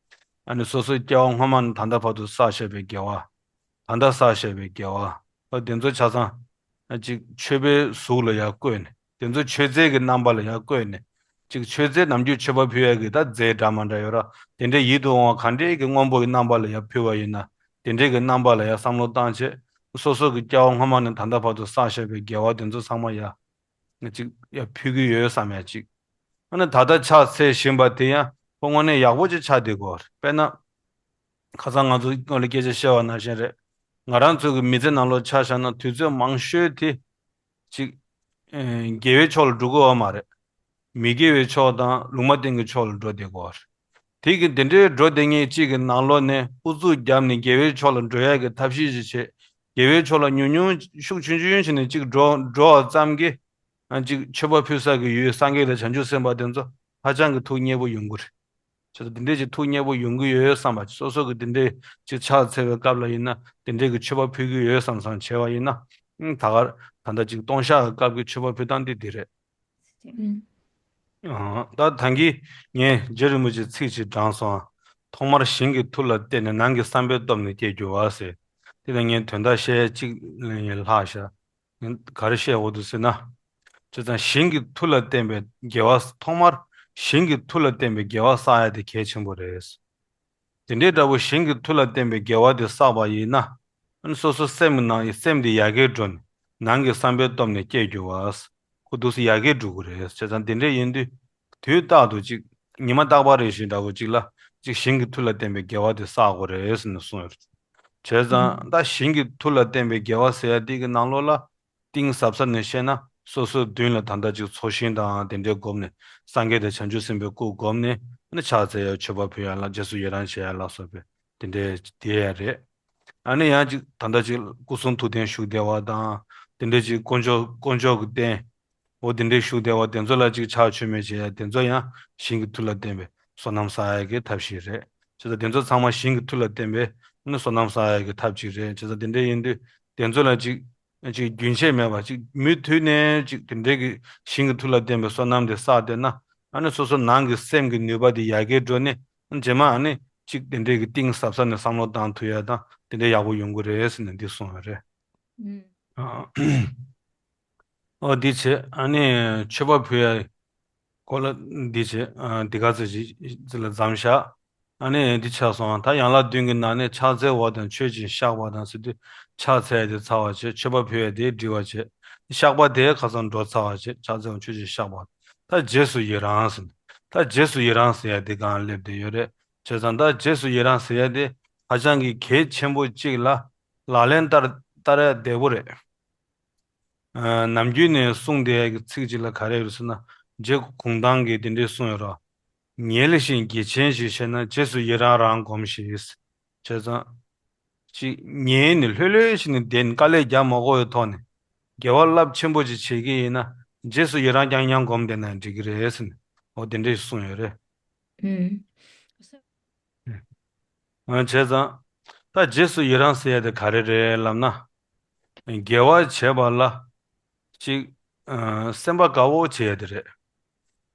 ཨ་ནི་སོ་སོའི་སྐྱེ་བ་སྔོན་མ་ནས་ད་ལྟ་བར་དུ་བསགས་བཞག་པའི་དགེ་བ། ད་ལྟ་བསགས་བཞག་པའི་དགེ་བ། ཨ་དེ་ཚོ་ཆ་ཚང་། ཨ་ཅིག་མཆོད་པའི་གཟུགས་ལ་ཡར་བཀོད་ནས། དེ་ཚོ་མཆོད་རྫས་ཀྱི་རྣམ་པ་ལ་ཡར་བཀོད་ནས། ཅིག་མཆོད་རྫས་ནམ་རྒྱུན་མཆོད་པ་ཕུལ་ཡ་གི་ད་རྫས་འདྲ་མི་འདྲ་ཡོད་ར། དེ་འདྲའི་ཡིད་དུ་འོང་བ་ག་འདྲའི་གི་སྔོན་པོ་ཡི་རྣམ་པ་ལ་ཡར་ཕུལ་བ་ཡིན་ན། དེ་འདྲའི་གི་རྣམ་པ་ལ་ཡར་བསམ་བློ་བཏང་བྱས། སོ་སོ་གི་སྐྱེ་བ་སྔོན་མ་ནས་ད་ལྟ་བར་དུ་བསགས་བཞག་པའི་དགེ་བ་དེ་ཚོ་ཚང་མ་ཡར། ཅིག་ཡར་ཕུལ་གི་ཡོད་བསམ་ཡ་ཅིག་ཨ་ནི་ད་ལྟ་ཕྱག་འཚལ་བཞིན་པ་དེ་ཡང་ཁོ་དངོས་གནས་ཡག་པོ་ཅིག་ཆགས་བསྡད་ཀྱི་ཡོད་རེད། དཔེར་ན། ཁ་སང་ང་ཚོ་སྔོན་ལ་སྐད་ཆ་བཤད་པ་ནང་བཞིན་རེད། ང་རང་ཚོ་གི་མི་ཚེ་ནང་ལོགས་ཆ་བཞག་ན་དུས་ཚོད་མང་ཤོས་དེ། ཅིག་ཨེ། དགེ་བའི་ཕྱོགས་ལ་འགྲོ་གི་ཡོད་མ་རེད། མི་དགེ་བའི་ཕྱོགས་དང་ལུང་མ་བསྟན་གྱི་ཕྱོགས་ལ་འགྲོ་བསྡད་ཀྱི་ཡོད་རེད། དེ་གི་དེ་འདྲའི་འགྲོ་བསྡད་མཁན་གཅིག་གི་ནང་ལོགས་ནས་ཨུ་ཚུགས་བརྒྱབ་ནས་དགེ་བའི་ཕྱོགས་ལ་འགྲོ་ཡ་གི་ཐབས་ཤེས་ཤིག་བྱེད། དགེ་བའི་ཕྱོགས་ལ་ཉུང་ཉུང་ཤུགས་ཆུང་ཆུང་བྱས་ནས་ཅིག་འགྲོ་འགྲོ་བ་ཙམ་གྱིས། ཨ་ཅིག་མཆོད་པ་ཕུལ་ས་གི་ཡུལ་སངས་རྒྱས་དང་བྱང་ཆུབ་སེམས་དཔའ་དེ་ཚོ་ཧ་ཅང་གི་ཐུགས་མཉེས་པོ་ཡོང་གི་རེད། བྱས་ཙང་དེ་འདྲས་ཅིག་ཐུགས་མཉེས་པོ་ཡོང་གི་ཡོད་བསམ་པ་ཅིག་སོ་སོ་གི་དེ་འདྲས་ཅིག་ཕྱག་འཚལ་བའི་སྐབས་ལ་ཡིན་ན་དེ་འདྲས་ཀྱི་མཆོད་པ་ཕུལ་གི་ཡོད་བསམ་བསམ་བྱས་པ་ཡིན་ན། ཨང་། ད་གར་ད་ལྟ་ཅིག་ལྟུང་བཤགས་ཀྱི་སྐབས་ཀྱི་མཆོད་པ་ཕུལ་སྟངས་འདི་འདི་རེད། ཨང་། ད་ད་གིན་ངས་རྗེ་རིན་པོ་ཆེའི་ཚིག་ཅིག་དྲངས་སོང་། ཐོག་མར་ཞིང་གི་མཐུ་ལ་བརྟེན་ནས་ནང་གི་བསམ་པའི་སྟོབས་ནི་སྐྱེ་འགྱུར་བ་ཟེར། དེ་ལ་ངས་དོན་དག་བཤད་ཡས་གཅིག་ལས་ལྷག་བཞག་ག་རེ་བཤད་འོ་འདུག་ཟེར་ན། བྱས་ཙང་ཞིང་གི་མཐུ་ལ་བརྟེན་པའི་དགེ་བ། ཐོག་མར་ཞིང་གི་མཐུ་ལ་བརྟེན་པའི་དགེ་བ་བསགས་ཡ་དེ་གལ་ཆེན་པོ་རེད། དེ་འདྲའི་འདྲ་པོ་ཞིང་གི་མཐུ་ལ་བརྟེན་པའི་དགེ་བ་དེ་བསགས་པ་ཡིན་ན། ཨ་ནི་སོ་སོ་སེམས་ཀྱི་ནང་གི་སེམས་དེ་ཡར་རྒྱས་འགྲོ་ནས་ནང་གི་བསམ་པའི་སྟོབས་ནི་སྐྱེ་འགྱུར་བ། ཁོ་འདུག་སེ་ཡར་རྒྱས་འགྲོ་གི་རེད། བྱས་ཙང་དེ་འདྲ་ཡིན་དུས། དུས་རྟག་ཏུ་ཅིག་ཉི་མ་རྟག་པར་རེ་བཞིན་འདྲ་པོ་ཅིག་ལ་ཅིག་ཞིང་གི་མཐུ་ལ་བརྟེན་པའི་དགེ་བ་དེ་བསགས་དགོས་རེད་ཟེར་ནས་གསུངས་ཡོད་རེད། བྱས་ཙང་ད་ཞིང་གི་མཐུ་ལ་བརྟེན་པའི་དགེ་བ་ཟེར་ཡ་དེ་གི་ནང་ལོགས་ལ་གཏིང་ཟབ་ས་ནས་བཤད་ན་སོ་སོའི་མདུན་ལ་ད་ལྟ་ཅིག་ཚོགས་ཞིང་དང་དེ་འདྲའི་བསྒོམས་ནས་སངས་རྒྱས་དང་བྱང་ཆུབ་སེམས་དཔའི་སྐུ་བསྒོམས་ནས་ཨ་ནི་ཕྱག་འཚལ་ཡ། མཆོད་པ་ཕུལ་ཡ་ལ། རྗེས་སུ་ཡི་རང་བྱེད་ཡ་ལ་སོགས་པའི་དེ་འདྲའི་དེ་ཡ་རེད། ཨ་ནི་ཡང་ཅིག་ད་ལྟ་ཅིག་སྐུ་གསུང་ཐུགས་རྟེན་བཞུགས་བསྡད་པ་དང་། དེ་འདྲ་ཅིག་དཀོན་མཆོག་དཀོན་མཆོག་གི་རྟེན། འོ་དེ་འདྲའི་བཞུགས་བསྡད་པ་དེ་ཚོ་ལ་ཅིག་ཕྱག་མཆོད་མེ་བྱེད་ཡ་དེ་ཚོ་ཡང་ཞིང་གི་མཐུ་ལ་བརྟེན་པའི་བསོད་ནམས་བསགས་ཡ་གི་ཐབས་ཤིག་རེད། བྱས་ཙང་དེ་ཚོ་ཚང་མ་ཞིང་གི་མཐུ་ལ་བརྟེན་པའི་ནི་བསོད་ནམས་བསགས་ཡ་གི་ཐབས་ཅིག་རེད། བྱས་ཙང་དེ་འདྲ་ཡིན་དུས་དེ་ཚོ་ལ་ཅིག་ཅིག་རྒྱུན་ཆད་མེད་པ་ཅིག་མུ་མཐུད་ནས་ཅིག་དེ་འདྲའི་གི་ཞིང་གི་མཐུ་ལ་བརྟེན་པའི་བསོད་ནམས་དེ་བསགས་བསྡད་ན། ཨ་ནི་སོ་སོ་ནང་གི་སེམས་ཀྱི་ནུས་པ་དེ་ཡར་རྒྱས་འགྲོ་ནས། རྗེས་མ་ཨ་ནི་ཅིག་དེ་འདྲའི་གི་གཏིང་ཟབ་ས་ནས་བསམ་བློ་བཏང་ཐུབ་ཡ་དང་དེ་འདྲ་ཡག་པོ་ཡོང་གི་རེད་ཟེར་ནས་འདི་གསུངས་ཡོད་རེད། ཨ། ཨོ་འདི་བྱས་ཨ་ནི་མཆོད་པ་ཕུལ་ཡ་སྐོར་ལ་འདི་བྱས། ཨ། འདི་ག་ཚོད་ཅིག་ཅིག་ལ་མཚམས་བཞག་ཨ་ནི་འདི་ཆགས་སོང་། ད་ཡན་ལག་བདུན་གྱི་ནང་ནས་ཕྱག་འཚལ་བ་དང་མཆོད་ཅིང་བཤགས་པ་དང་ཟེར་དུས་ཕྱག་འཚལ་ཡ་དེ་ཚར་བ་བྱས། མཆོད་པ་ཕུལ་ཡ་དེ་འགྲིག་པ་བྱས། བཤགས་པ་དེ་ཁ་སང་འགྲོ་ཚར་བ་བྱས། ཕྱག་འཚལ་བ་མཆོད་ཅིང་བཤགས་པ། ད་རྗེས་སུ་ཡི་རང་ཟེར། ད་རྗེས་སུ་ཡི་རང་ཟེར་ཡ་དེ་གང་སླེབས་བསྡད་ཡོད་རེད། བྱས་ཙང་ད་རྗེས་སུ་ཡི་རང་ཟེར་ཡ་དེ་ཧ་ཅང་གི་གལ་ཆེན་པོ་གཅིག་ལ་ལག་ལེན་བསྟར་བསྟར་ཡ་བདེ་པོ་རེད། ཨ། ནམ་རྒྱུན་ནས་གསུངས་བསྡད་ཡ་གི་ཚིག་ཅིག་ལ་ག་རེ་ཡོད་ཟེར་ན། རྗེ་གུང་ཐང་གིས་དེ་འདྲས་གསུངས་ཡོད་རེད། ཉལ་ཞིང་དགེ་ཆེན་ཞིག་བྱེད་ན་རྗེས་སུ་ཡི་རང་རང་སྒོམས་ཤིག་བྱས་ཙང་། ཅིག་ཉལ་ནས་ལྷོད་ལྷོད་ཞིག་ནས་བསྡད་ནས་དཀའ་ལས་རྒྱག་མ་དགོས་པའི་ཐོག་ནས་དགེ་བ་རླབས་ཆེན་པོ་ཅིག་བྱེད་ཀྱི་ཡིན་ན་རྗེས་སུ་ཡི་རང་རྐྱང་རྐྱང་སྒོམ་བསྡད་ན་འགྲིག་གི་རེད་ཟེར་ནས། འོ་དེ་འདྲས་གསུངས་ཡོད་རེད། ཨུམ། ཨ། བྱས་ཙང་། ད་རྗེས་སུ་ཡི་རང་ཟེར་ཡ་དེ་ག་རེ་རེད་ལབ་ན། དགེ་བ་བྱེད་པ་ལ་ཅིག་ཨ། སེམས་པ་དགའ་བོ་བྱེད་ཡ་དེ་རེད།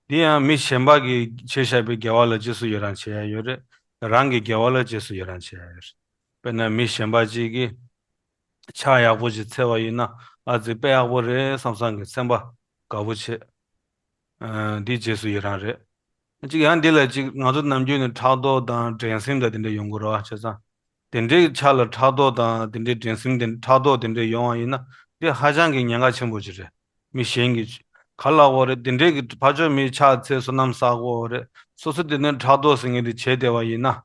འདི་ཡང་མི་གཞན་པ་གིས་བྱས་བཞག་པའི་དགེ་བ་ལ་རྗེས་སུ་ཡི་རང་བྱེད་ཡ་ཡོད་རེད། རང་གི་དགེ་བ་ལ་རྗེས་སུ་ཡི་རང་བྱེད་ཡ་ཡོད་རེད། དཔེར་ན་མི་གཞན་པ་ཅིག་གིས་ཕྱག་ཡག་པོ་ཅིག་འཚལ་བ་ཡིན་ན། ཨ་ཙི་དཔེ་ཡག་པོ་རེད་བསམ་བསམ་གི་སེམས་པ་དགའ་བོ་བྱེད། ཨ། འདི་རྗེས་སུ་ཡི་རང་རེད། གཅིག་ཡང་འདི་ལ་གཅིག་ང་ཚོ་ནམ་རྒྱུན་ནས་ཕྲག་དོག་དང་འགྲན་སེམས་དང་དེ་འདྲ་ཡོང་གི་རེད་བ། བྱས་ཙང་། དེ་འདྲའི་ཆ་ལ་ཕྲག་དོག་དང་དེ་འདྲའི་འགྲན་སེམས་དེ་ཕྲག་དོག་དེ་འདྲ་ཡོང་བ་ཡིན་ན། འདི་ཧ་ཅང་གི་ཉེན་ཁ་ཆེན་པོ་ཅིག་རེད། མི་གཞན་གྱིས་ག་ལབ་དགོས་རེད། དེ་འདྲའི་གི་ཕར་ཕྱོགས་མིས་ཕྱག་འཚལ་བསོད་ནམས་བསགས་དགོས་རེད། སོ་སོ་དེ་ནས་ཕྲག་དོག་ཟེར་མཁན་དེ་བྱས་བསྡད་པ་ཡིན་ན།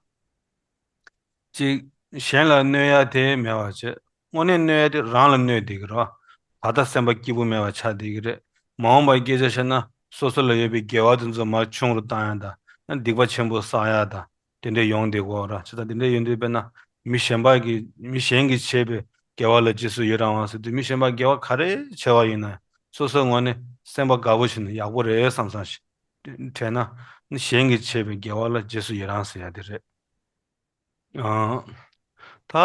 ཅིག་གཞན་ལ་གནོད་ཡ་དེ་མེད་པ་བྱས། དངོས་གནས་གནོད་ཡ་དེ་རང་ལ་གནོད་བསྡད་ཀྱི་རེད་བ། ད་ལྟ་སེམས་པ་སྐྱིད་པོ་མེད་པ་ཆགས་བསྡད་ཀྱི་རེད། མ་འོངས་པའི་སྐད་ཆ་བཤད་ན་སོ་སོ་ལ་ཡོད་པའི་དགེ་བ་དེ་ཚོ་མར་ཆུང་རུ་བཏང་ཡ་དང་། སྡིག་པ་ཆེན་པོ་བསགས་ཡ་དང་། དེ་འདྲས་ཡོང་བསྡད་ཀྱི་ཡོད་རེད། བྱས་ཙང་དེ་འདྲས་ཡོང་དུས་དཔེར་ན་མི་གཞན་པ་གིས་མི་གཞན་གྱིས་བྱས་པའི་དགེ་བ་ལ་རྗེས་སུ་ཡི་རང་བ་ཟེར་དུས། མི་གཞན་པ་དགེ་བ་ག་རེ་བྱས་པ་ཡིན་ན་སོ་སོའི་ངོས་ནས་སེམས་པ་དགའ་པོ་བྱས་ནས་ཡག་པོ་རེད་བསམ་བསམ་ཞིག་དྲན་ན། གཞན་གྱིས་བྱས་པའི་དགེ་བ་ལ་རྗེས་སུ་ཡི་རང་ཟེར་ཡ་དེ་རེད། ཨ། ད་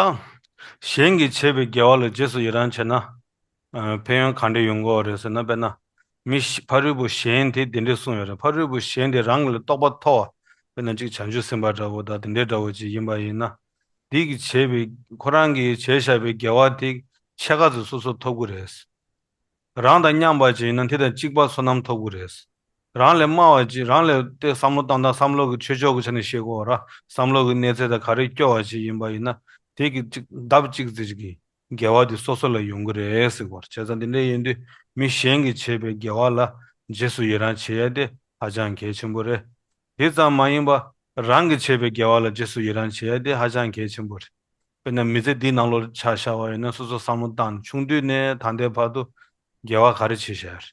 གཞན་གྱིས་བྱས་པའི་དགེ་བ་ལ་རྗེས་སུ་ཡི་རང་བྱས་ན། ཨ། ཕན་ཡོན་ག་འདྲ་ཡོང་གི་ཡོད་རེད་ཟེར་ན། དཔེར་ན་མི་ཞིག་ཕ་རོལ་པོ་གཞན་དེས་དེ་འདྲས་གསུངས་ཡོད་རེད། ཕ་རོལ་པོ་གཞན་དེ་རང་གི་ལ་རྟོགས་པ་མཐོ་བ། དཔེར་ན་གཅིག་བྱང་ཆུབ་སེམས་དཔའ་འདྲ་པོ་དང་དེ་འདྲས་འདྲ་པོ་ཅིག་ཡིན་པ་ཡིན་ན། དེ་གིས་བྱས་པའི་ཁོ་རང་གིས་བྱས་བཞག་པའི་དགེ་བ་དེ་ཕྱེད་ཀ་ཙམ་སོ་སོར་ཐོབ་ཀྱི་རེད། རང་དང་མཉམ་པ་ཅིག་ཡིན་ན་དེ་དང་གཅིག་པ་བསོད་ནམས་ཐོབ་ཀྱི་རེད། རང་ལས་དམའ་བ་ཅིག་རང་ལས་དེ་བསམ་བློ་བཏང་སྟངས། བསམ་བློ་གི་ཆོས་ཕྱོགས་ཀྱི་ཆ་ནས་བཤད་དགོས་ར། བསམ་བློ་གི་གནས་ཚད་དང་ག་རེ་སྐྱོ་བ་ཅིག་ཡིན་པ་ཡིན་ན་དེ་གི་གཅིག་ལྡབ་གཅིག་ཙམ་ཅིག་གི་དགེ་བ་དེ་སོ་སོ་ལ་ཡོང་གི་རེད་ཟེར་གོ། བྱས་ཙང་དེ་འདྲ་ཡིན་དུས་མི་གཞན་གྱིས་བྱས་པའི་དགེ་བ་ལ་རྗེས་སུ་ཡི་རང་བྱེད་ཡ་དེ་ཧ་ཅང་གལ་ཆེན་པོ་རེད། དེ་ཙམ་མ་ཡིན་པ་རང་གིས་བྱས་པའི་དགེ་བ་ལ་རྗེས་སུ་ཡི་རང་བྱེད་ཡ་དེ་ཧ་ཅང་གལ་ཆེན་པོ་རེད། དཔེར་ན་མི་ཚེ་འདིའི་ནང་ལོགས་ཆ་བཞག་པ་ཡིན་ན་སོ་སོ་བསམ་བློ་བཏང་ནས་ཆུང་དུས་ནས་ད་ལྟའི་བར་དུ་དགེ་བ་ག་རེ་བྱས་བཞག་རེད།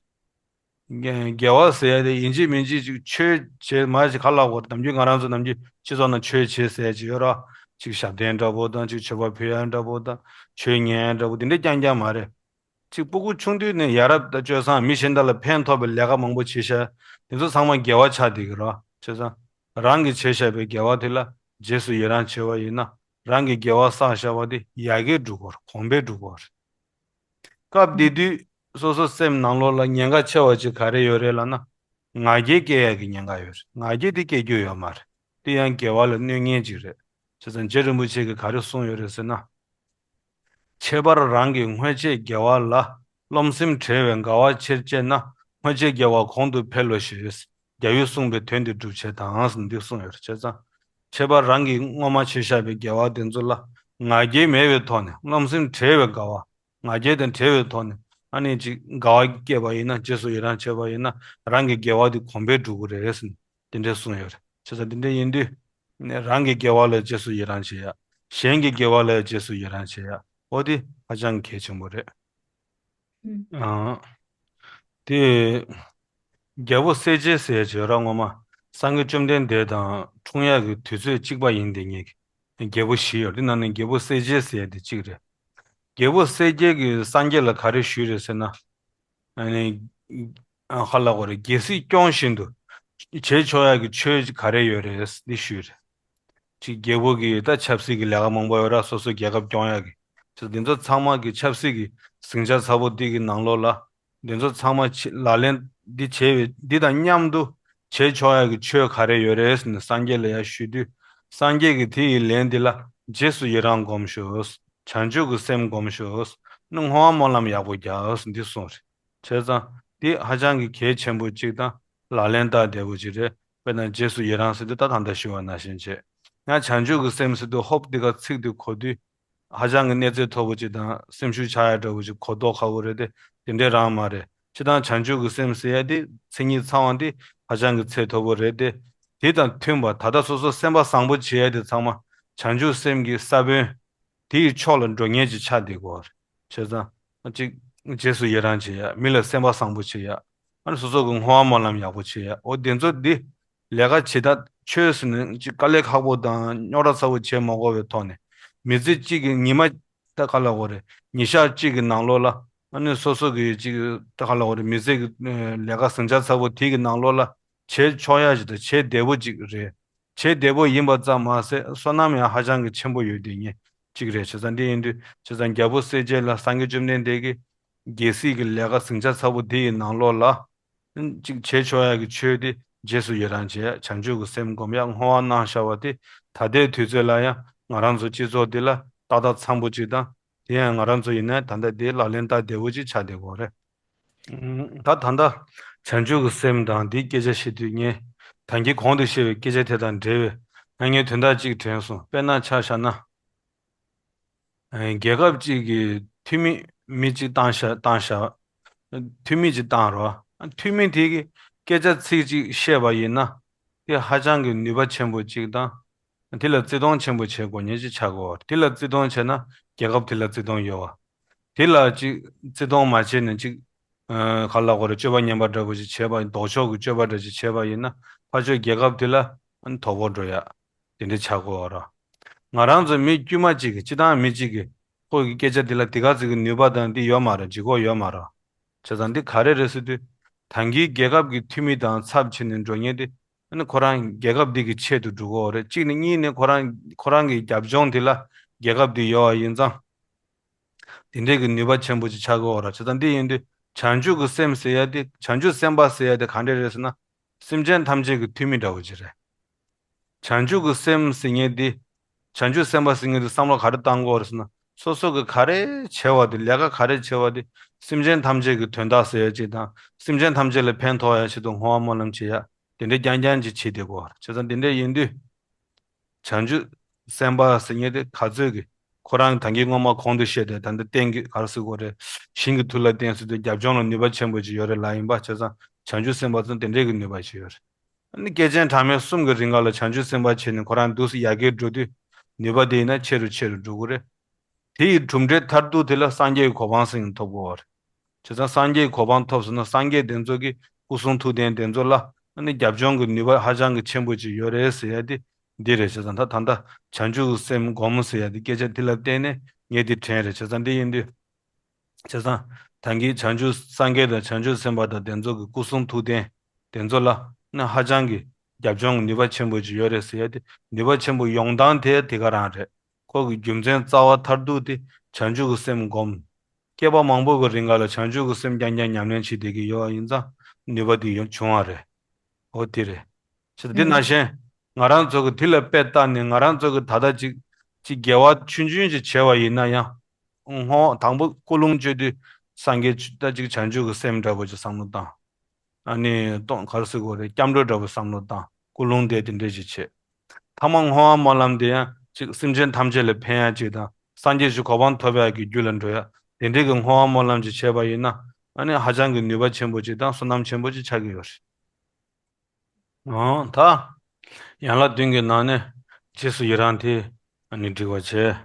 དགེ་དགེ་བ་ཟེར་ཡ་དེ་ཡིན་གཅིག་མིན་གཅིག་ཅིག་ཆོས་བྱེད་མ་བྱེད་ག་ལ་གོ། ནམ་རྒྱུན་ང་རང་ཚོ་ནམ་རྒྱུན་སྤྱི་ཚོགས་ནང་ཆོས་བྱེད་ཟེར་ཡ་ཅིག་ཡོད་ར། ཅིག་ཞབས་བརྟན་འདྲ་པོ་དང་། ཅིག་མཆོད་པ་ཕུལ་ཡ་འདྲ་པོ་དང་། ཆོས་ཉན་ཡ་འདྲ་པོ་དེ་འདྲ་རྐྱང་རྐྱང་མ་རེད། ཅིག་སྤུ་གུ་ཆུང་དུས་ནས་ཡ་རབས་དང་སྤྱོད་བཟང་། མི་གཞན་དག་ལ་ཕན་ཐོགས་པའི་ལས་ཀ་མང་པོ་བྱེད་ཤག་དེ་ཚོ་ཚང་མ་དགེ་བ་ཆགས་བསྡད་ཀྱི་རེད། བྱས་ཙང་རང་གིས་བྱས་བཞག་པའི་དགེ་བ་དེ་ལ་རྗེས་སུ་ཡི་རང་བྱས་པ་ཡིན་ན་རང་གིས་དགེ་བ་བསགས་བཞག་པ་དེ་ཡར་རྒྱས་འགྲོ་གི་ཡོད་རེད། གོང་འཕེལ་འགྲོ་གི་ཡོད་རེད། སྐབས་དེ་དུས་སོ་སོ་སེམས་ནང་ལོགས་ལ་ཉེན་ཁ་ཆེ་བ་ཅིག་ག་རེ་ཡོད་རེད་ལབ་ན། ང་རྒྱལ་སྐྱེ་ཡག་གི་ཉེན་ཁ་ཡོད་རེད། ང་རྒྱལ་དེ་སྐྱེ་རྒྱུ་ཡོད་མ་རེད། དེ་ཡང་དགེ་བ་ལ་གནོད་ངེས་ཅིག་རེད། བྱས་ཙང་རྗེ་རིན་པོ་ཆེ་གིས་ག་རེ་གསུངས་ཡོད་རེད་ཟེར་ན། ཁྱད་པར་རང་གི་སྔོན་ཆད་དགེ་བ་ལ་རློམ་སེམས་བྲལ་བའི་དགའ་བ་ཆེར་སྐྱེས་ན། སྔོན་ཆད་དགེ་བ་གོང་དུ་འཕེལ་ལོ་ཞེས། རྒྱལ་བས་གསུངས་པའི་དོན་དེ་སྒྲུབ་བྱེད་དང་། འདི་གསུངས་ཡོད་རེད། བྱས་ཙང་ཁྱད་པར་རང་གིས་སྔོན་མ་བྱས་བཞག་པའི་དགེ་བ་དེ་ཚོ་ལ་ང་རྒྱལ་མེད་པའི་ཐོག་ནས། རློམ་སེམས་བྲལ་བའི་དགའ་བ། ང་རྒྱལ་དང་བྲལ་བའི་ཐོག་ནས་ཨ་ནི་ཅིག་དགའ་བ་སྐྱེས་པ་ཡིན་ན། རྗེས་སུ་ཡི་རང་བྱས་པ་ཡིན་ན་རང་གི་དགེ་བ་དེ་གོང་འཕེལ་འགྲོ་གི་རེད་ཟེར་ནས་དེ་འདྲས་གསུངས་ཡོད་རེད། བྱས་ཙང་དེ་འདྲས་ཡིན་དུས་རང་གི་དགེ་བ་ལ་རྗེས་སུ་ཡི་རང་བྱེད་ཡ། གཞན་གྱི་དགེ་བ་ལ་རྗེས་སུ་ཡི་རང་བྱེད་ཡ། འོ་དེ་ཧ་ཅང་གལ་ཆེན་པོ་རེད། ཨང་། དེ། རྒྱལ་པོ་གསལ་རྒྱལ་ཟེར་བྱས་ར། སྔོན་མ་སངས་རྒྱས་བཅོམ་ལྡན་འདས་དང་འཁྲུངས་ཡག་གི་དུས་ཚོད་གཅིག་པ་ཡིན་བསྡད་མཁན་གྱི་རྒྱལ་པོ་བཞི་ཡོད། དེ་ནང་ནས་རྒྱལ་པོ་གསལ་རྒྱལ་ཟེར་ཡ་དེ་གཅིག་རེད། རྒྱལ་པོ་གསལ་རྒྱལ་གྱིས་སངས་རྒྱས་ལ་ག་རེ་ཞུས་རེད་ཟེར་ན། ཨ་ནི། ཨ། ཧ་ལ་གོ་རེ། རྒྱལ་སྲིད་སྐྱོང་བཞིན་དུ་བྱེད་ཆོག་ཡག་གི་ཆོས་ག་རེ་ཡོད་རེད་འདི་ཞུས་རེད། ཅིག་རྒྱལ་པོ་གི་ད་ཆབ་སྲིད་ཀྱི་ལས་ཀ་མང་པོ་ཡོད་ར། སོ་སོའི་རྒྱལ་ཁབ་སྐྱོང་ཡག་གི། ཅིག་འདི་ཚོ་ཚང་མ་གི་ཆབ་སྲིད་ཀྱི་ཟིང་ཆ་ཚ་པོ་འདི་གི་ནང་ལོགས་ལ། འདི་ཚོ་ཚང་མ་ཆེ་ལག་ལེན་འདི་བྱས་པའི་འདི་དང་མཉམ་དུ་བྱེད་ཆོག་ཡག་གི་ཆོས་ག་རེ་ཡོད་རེད་ཟེར་ནས་སངས་རྒྱས་ལ་ཡར་ཞུས་དུས། སངས་རྒྱས་ཀྱིས་དེ་ཡི་ལན་འདི་ལ་རྗེས་སུ་ཡི་རང་སྒོམ་ཤོག། བྱང་ཆུབ་ཀྱི་སེམས་སྒོམ་ཤོག། ནི་བསྔོ་བ་སྨོན་ལམ་ཡག་པོ་རྒྱག་འདི་གསུངས་རེད། བྱས་ཙང་འདི་ཧ་ཅང་གི་གལ་ཆེན་པོ་གཅིག་དང་ལག་ལེན་བསྟར་བདེ་པོ་གཅིག་རེད། དཔེར་ན་རྗེས་སུ་ཡི་རང་ཟེར་དུས་ད་ད་ལྟ་ཞུས་པ་ནང་བཞིན་བྱས། ཡང་བྱང་ཆུབ་ཀྱི་སེམས་ཟེར་དུས་ཧོབ་འདི་ག་ཚིག་འདི་གོ་དུས། ཧ་ཅང་གི་གནས་ཚད་མཐོ་པོ་ཅིག་དང་སེམས་ཤུགས་ཆག་ཡ་འདྲ་པོ་ཅིག་གོ་ལྡོག་ཁ་པོ་རེད་དེ། དེ་འདྲའི་རང་མ་རེད། སྤྱིར་བཏང་བྱང་ཆུབ་ཀྱི་སེམས་ཟེར་ཡ་དེ་མཚན་ཉིད་ཚང་བ་འདི་ཧ་ཅང་གི་ཚད་མཐོ་པོ་རེད་དེ། དེ་དང་མཐུན་པ་ད་ལྟ་སོ་སོ་སེམས་པ་བཟང་པོ་བྱེད་ཡ་དེ་ཚང་མ་བྱང་ཆུབ་སེམས་ཀྱི་ས་བོན་དེ་ཡི་ཕྱོགས་ལ་འགྲོ་མཁན་ཅིག་ཆགས་བསྡད་ཀྱི་ཡོད་རེད། བྱས་ཙང་གཅིག་རྗེས་སུ་ཡི་རང་བྱེད་ཡ། མི་ལ་སེམས་པ་བཟང་པོ་བྱེད་ཡ། ཨ་ནི་སོ་སོ་གི་བསྔོ་བ་སྨོན་ལམ་ཡག་པོ་བྱེད་ཡ། འོ་དེ་ཚོ་འདི། ལས་ཀ་བྱེད་ད་ཆོས་ཟེར་ནས་ཅིག་དཀའ་ལས་ཁག་པོ་དང་རྙོག་དྲ་ཚ་པོ་བྱེད་མ་དགོས་པའི་ཐོག་ནས། མི་ཚེ་གཅིག་གི་ཉི་མ་ད་ག་ལ་གོ་རེད། ཉིན་ཞག་གཅིག་གི་ནང་ལོགས་ལ་ཨ་ནི་སོ་སོ་གི་ཅིག་ད་ག་ལ་གོ་རེད། མི་ཚེ་གི་ལས་ཀ་ཟིང་ཆ་ཚ་པོ་དེ་གི་ནང་ལོགས་ལ་བྱེད་ཆོག་ཡ་ཞིག་དང་བྱེད་བདེ་པོ་ཅིག་རེད། བྱེད་བདེ་པོ་ཡིན་པ་ཙམ་མ་ཟད་བསོད་ནམས་ཡང་ཧ་ཅང་གི་ཆེན་པོ་ཡོད་དེ་ངས་ཅིག་རེད། བྱས་ཙང་འདི་ཡིན་དུས་བྱས་ཙང་རྒྱལ་པོ་གསལ་རྒྱལ་ལ་སངས་རྒྱས་བཅོམ་ལྡན་འདས་ཀྱིས་རྒྱལ་སྲིད་ཀྱི་ལས་ཀ་ཟིང་ཆ་ཚ་པོ་དེ་ཡི་ནང་ལོགས་ལ། ཅིག་བྱེད་ཆོག་ཡ་གི་ཆོས་དེ་རྗེས་སུ་ཡི་རང་བྱེད་ཡ། བྱང་ཆུབ་ཀྱི་སེམས་སྒོམ་ཡ། བསྔོ་བ་གནང་བཞག་པ་དེ་ད་ལྟའི་དུས་ཚོད་ལ་ཡང་ང་རང་ཚོ་སྤྱི་ཚོགས་འདི་ལ་ཏག་ཏག་འཚམ་པོ་ཅིག་དང་། དེ་ཡང་ང་རང་ཚོ་ཡིན་ན་ད་ལྟ་དེ་ལག་ལེན་བསྟར་བདེ་པོ་ཅིག་ཆགས་བསྡད་ཀྱི་ཡོད་རེད། ད་ད་ལྟ་བྱང་ཆུབ་ཀྱི་སེམས་དང་འདིའི་སྐད་ཆ་བཤད་དུས་ངས་ད་གིན་གོང་དུ་བཤད་པའི་སྐད་ཆ་དེ་དང་འབྲེལ་བའི་ང་ངའི་དོན་དག་ཅིག་དྲན་སོང་། དཔེར་ན་ཆ་བཞག་ན། རྒྱལ་ཁབ་ཅིག་གི་འཐུས་མི་མི་གཅིག་བཏང་ཤག་བཏང་ཤག་འཐུས་མི་གཅིག་བཏང་རོགས། འཐུས་མི་དེ་གིས་སྐད་ཆ་ཚིག་གཅིག་བཤད་པ་ཡིན་ན། དེ་ཧ་ཅང་གི་ནུས་པ་ཆེན་པོ་གཅིག་དང་། དེ་ལ་བརྩི་མཐོང་ཆེན་པོ་བྱེད་དགོས་མཁན་ཅིག་ཆགས་ཀྱི་ཡོད། དེ་ལ་བརྩི་མཐོང་བྱས་ན་རྒྱལ་ཁབ་དེ་ལ་བརྩི་མཐོང་ཡོད་པ། དེ་ལ་ཅིག་བརྩི་མཐོང་མ་བྱས་ནས་ཅིག་ཨ་ག་ལབ་དགོས་རེད། སྤྱོད་པ་ངན་པ་འདྲ་པོ་ཅིག་བྱས་པ་ཡིན། ལྡོག་ཕྱོགས་ཀྱི་སྤྱོད་པ་འདྲ་ཅིག་བྱས་པ་ཡིན་ན། ཕར་ཕྱོགས་རྒྱལ་ཁབ་དེ་ལ་ཨ་ནི་དོ་ཕོག་འགྲོ་ཡ་དེ་འདྲ་ཆགས་ཀྱི་ཡོད་རེད། ང་རང་ཚོ་མི་དཀྱུས་མ་གཅིག་གིས། སྤྱིར་བཏང་མི་གཅིག་གིས་ཁོ་གི་སྐད་ཆ་དེ་ལ་དེ་ག་ཚོད་ཀྱི་ནུས་པ་དང་དེ་ཡོད་མ་རེད། ལྗིད་ཁོག་ཡོད་མ་རེད། བྱས་ཙང་འདི་ག་རེ་རེད་ཟེར་དུས། ད་གིན་རྒྱལ་ཁབ་ཀྱི་འཐུས་མི་དང་ཚབ་བྱས་ནས་འགྲོ་མཁན་དེ། ཨ་ནི་ཁོ་རང་རྒྱལ་ཁབ་འདི་གི་ཆེད་དུ་འགྲོ་གི་ཡོད་རེད། གཅིག་ནས། གཉིས་ནས་ཁོ་རང་ཁོ་རང་གི་རྒྱབ་ལྗོངས་དེ་ལ་རྒྱལ་ཁབ་འདི་ཡོད་པ་ཡིན་ཙང་། དེ་འདྲའི་གི་ནུས་པ་ཆེན་པོ་ཅིག་ཆགས་ཀྱི་ཡོད་རེད། བྱས་ཙང་འདི་ཡིན་དུས་བྱང་ཆུབ་ཀྱི་སེམས་ཟེར་ཡ་དེ། བྱང་ཆུབ་སེམས་དཔའ་ཟེར་ཡ་དེ་ག་འདྲ་རེད་ཟེར་ན། སེམས་ཅན་ཐམས་ཅད་ཀྱི་འཐུས་མི་འདྲ་བོ་ཅིག་རེད། བྱང་ཆུབ་ཀྱི་སེམས་ཟེར་མཁན་འདི། བྱང་ཆུབ་སེམས་དཔའ་ཟེར་མཁན་འདི་བསམ་བློ་ག་རེ་བཏང་དགོས་རེད་ཟེར་ན། སོ་སོ་གི་ག་རེ་བྱས་པ་དེ། ལས་ཀ་ག་རེ་བྱས་པ་དེ། སེམས་ཅན་ཐམས་ཅད་ཀྱི་དོན་དག་ཟེར་ཡ་ཅིག་དང་། སེམས་ཅན་ཐམས་ཅད་ལ་ཕན་ཐོགས་ཡ་ཆེད་དུ་བསྔོ་བ་སྨོན་ལམ་བྱེད་ཡ། དེ་འདྲ་རྐྱང་རྐྱང་ཅིག་བྱེད་བསྡད་དགོས་རེད། བྱས་ཙང་དེ་འདྲ་ཡིན་དུས། བྱང་ཆུབ་སེམས་དཔའ་ཟེར་མཁན་དེ་ག་ཚོད་ཀྱི། ཁོ་རང་ད་གིན་སྔོན་མ་གོང་དུ་བཤད་དེ། ད་ལྟ་རྟེན་གྱི་ག་རེ་ཟེར་དགོས་རེད། ཞིང་གི་མཐུ་ལ་བརྟེན་ཟེར་དུས་རྒྱབ་ལྗོངས་ལ་ནུས་པ་ཆེན་པོ་ཅིག་ཡོད་རེད་ལབ་ཡིན་པ། བྱས་ཙང་བྱང་ཆུབ་སེམས་དཔའ་ཚོ་དེ་འདྲའི་གི་ནུས་པ་ཅིག་ཡོད་རེད། ཨ་ནི་སྐྱེས་ཆེན་གྲངས་མེད་གསུམ་གྱི་རིང་ག་ལ་བྱང་ཆུབ་སེམས་དཔའ་བྱས་ནས་ཁོ་རང་འདུག་སེ་ཡར་རྒྱས་འགྲོ་དུས། ནུས་པ་དེ་ཡིན་ན་ཆེ་རུ་ཆེ་རུ་འགྲོ་གི་རེད། དེ་ཡི་གྲུབ་འབྲས་མཐར་ཐུག་དེ་ལ་སངས་རྒྱས་ཀྱི་གོ་འཕང་ཟེར་མཁན་ཐོབ་དགོས་པ་རེད། བྱས་ཙང་སངས་རྒྱས་ཀྱི་གོ་འཕང་ཐོབ་སོང་ན། སངས་རྒྱས་དེ་ཚོ་གི་སྐུ་གསུང་ཐུགས་རྟེན་དེ་ཚོ་ལ་ཨ་ནི་རྒྱབ་ལྗོངས་ཀྱི་ནུས་པ་ཧ་ཅང་གི་ཆེན་པོ་ཅིག་ཡོད་རེད་ཟེར་ཡ་དེ་འདི་རེད། བྱས་ཙང་ད་ད་ལྟ་བྱང་ཆུབ་ཀྱི་སེམས་སྒོམ་ཟེར་ཡ་དེ། སྐད་ཆ་དེ་ལ་བརྟེན་ནས་ངས་འདི་དྲན་རེད། བྱས་ཙང་འདི་ཡིན་དུས། བྱས་ཙང་ད་གིན་བྱང་ཆུབ་སངས་རྒྱས་དང་བྱང་ཆུབ་སེམས་དཔའ་དང་དེ་ཚོ་གི་སྐུ་གསུང་ཐུགས་རྟེན་དེ་ཚོ་ལ་ནི་ཧ་ཅང་གི་རྒྱབ་ལྗོངས་ཀྱི་ནུས་པ་ཆེན་པོ་ཅིག་ཡོད་རེད་ཟེར་ཡ་དེ། ནུས་པ་ཆེན་པོ་ཡོང་སྟངས་དེ་དེ་ག་རང་རེད། ཁོ་གི་རྒྱུ་མཚན་རྩ་བ་མཐར་ཐུག་དེ་བྱང་ཆུབ་ཀྱི་སེམས་སྒོམ། སྐྱེས་པ་མང་པོ་གི་རིང་ག་ལ་བྱང་ཆུབ་ཀྱི་སེམས་རྐྱང་རྐྱང་ཉམས་ལེན་བྱེད་བསྡད་ཀྱི་ཡོད་པ་ཡིན་ཙང་། ནུས་པ་དེ་ཡོང་བྱུང་བ་རེད། འོ་དེ་རེད། བྱས་ཙང་འདི་ནང་བཞིན་ང་རང་ཚོ་གི་དེ་ལ་དཔེ་བལྟས་ནས། ང་རང་ཚོ་གི་ད་ལྟ་ཅིག་ཅིག་དགེ་བ་ཆུང་ཆུང་ཅིག་བྱས་པ་ཡིན་ན་ཡང་། སྔོན་དང་པོ་ཀུན་སློང་བཅོས་དུས། སངས་རྒྱས་ཆོས་ད་ཅིག་བྱང་ཆུབ་ཀྱི་སེམས་འདྲ་པོ་ཅིག་བསམ་བློ་བཏང་། ཨ་ནི་གཏོང་ག་རེ་ཟེར་དགོས་རེད། སྐྱབས་འགྲོ་འདྲ་པོ་བསམ་བློ་བཏང་། ཀུན་སློང་དེ་དེ་འདྲས་ཅིག་བྱེད། ཐ་མ་བསྔོ་བ་སྨོན་ལམ་དེ་ཡང་ཅིག་སེམས་ཅན་ཐམས་ཅད་ལ་ཕན་ཡ་ཅིག་དང་། སངས་རྒྱས་ཀྱི་གོ་འཕང་ཐོབ་ཡ་གི་རྒྱུ་ལ་འགྲོ་ཡ། དེ་འདྲས་ཀྱི་བསྔོ་བ་སྨོན་ལམ་ཅིག་བྱས་པ་ཡིན་ན། ཨ་ནི་ཧ་ཅང་གི་ནུས་པ་ཆེན་པོ་ཅིག་དང་བསོད་ནམས་ཆེན་པོ་ཅིག་ཆགས་ཀྱི་ཡོད་རེད། འོ་ད། ཡན་ལག་བདུན་གྱི་ནང་ནས་རྗེས་སུ་ཡི་རང་དེ་ཨ་ནི་འགྲིག་པ་བྱས།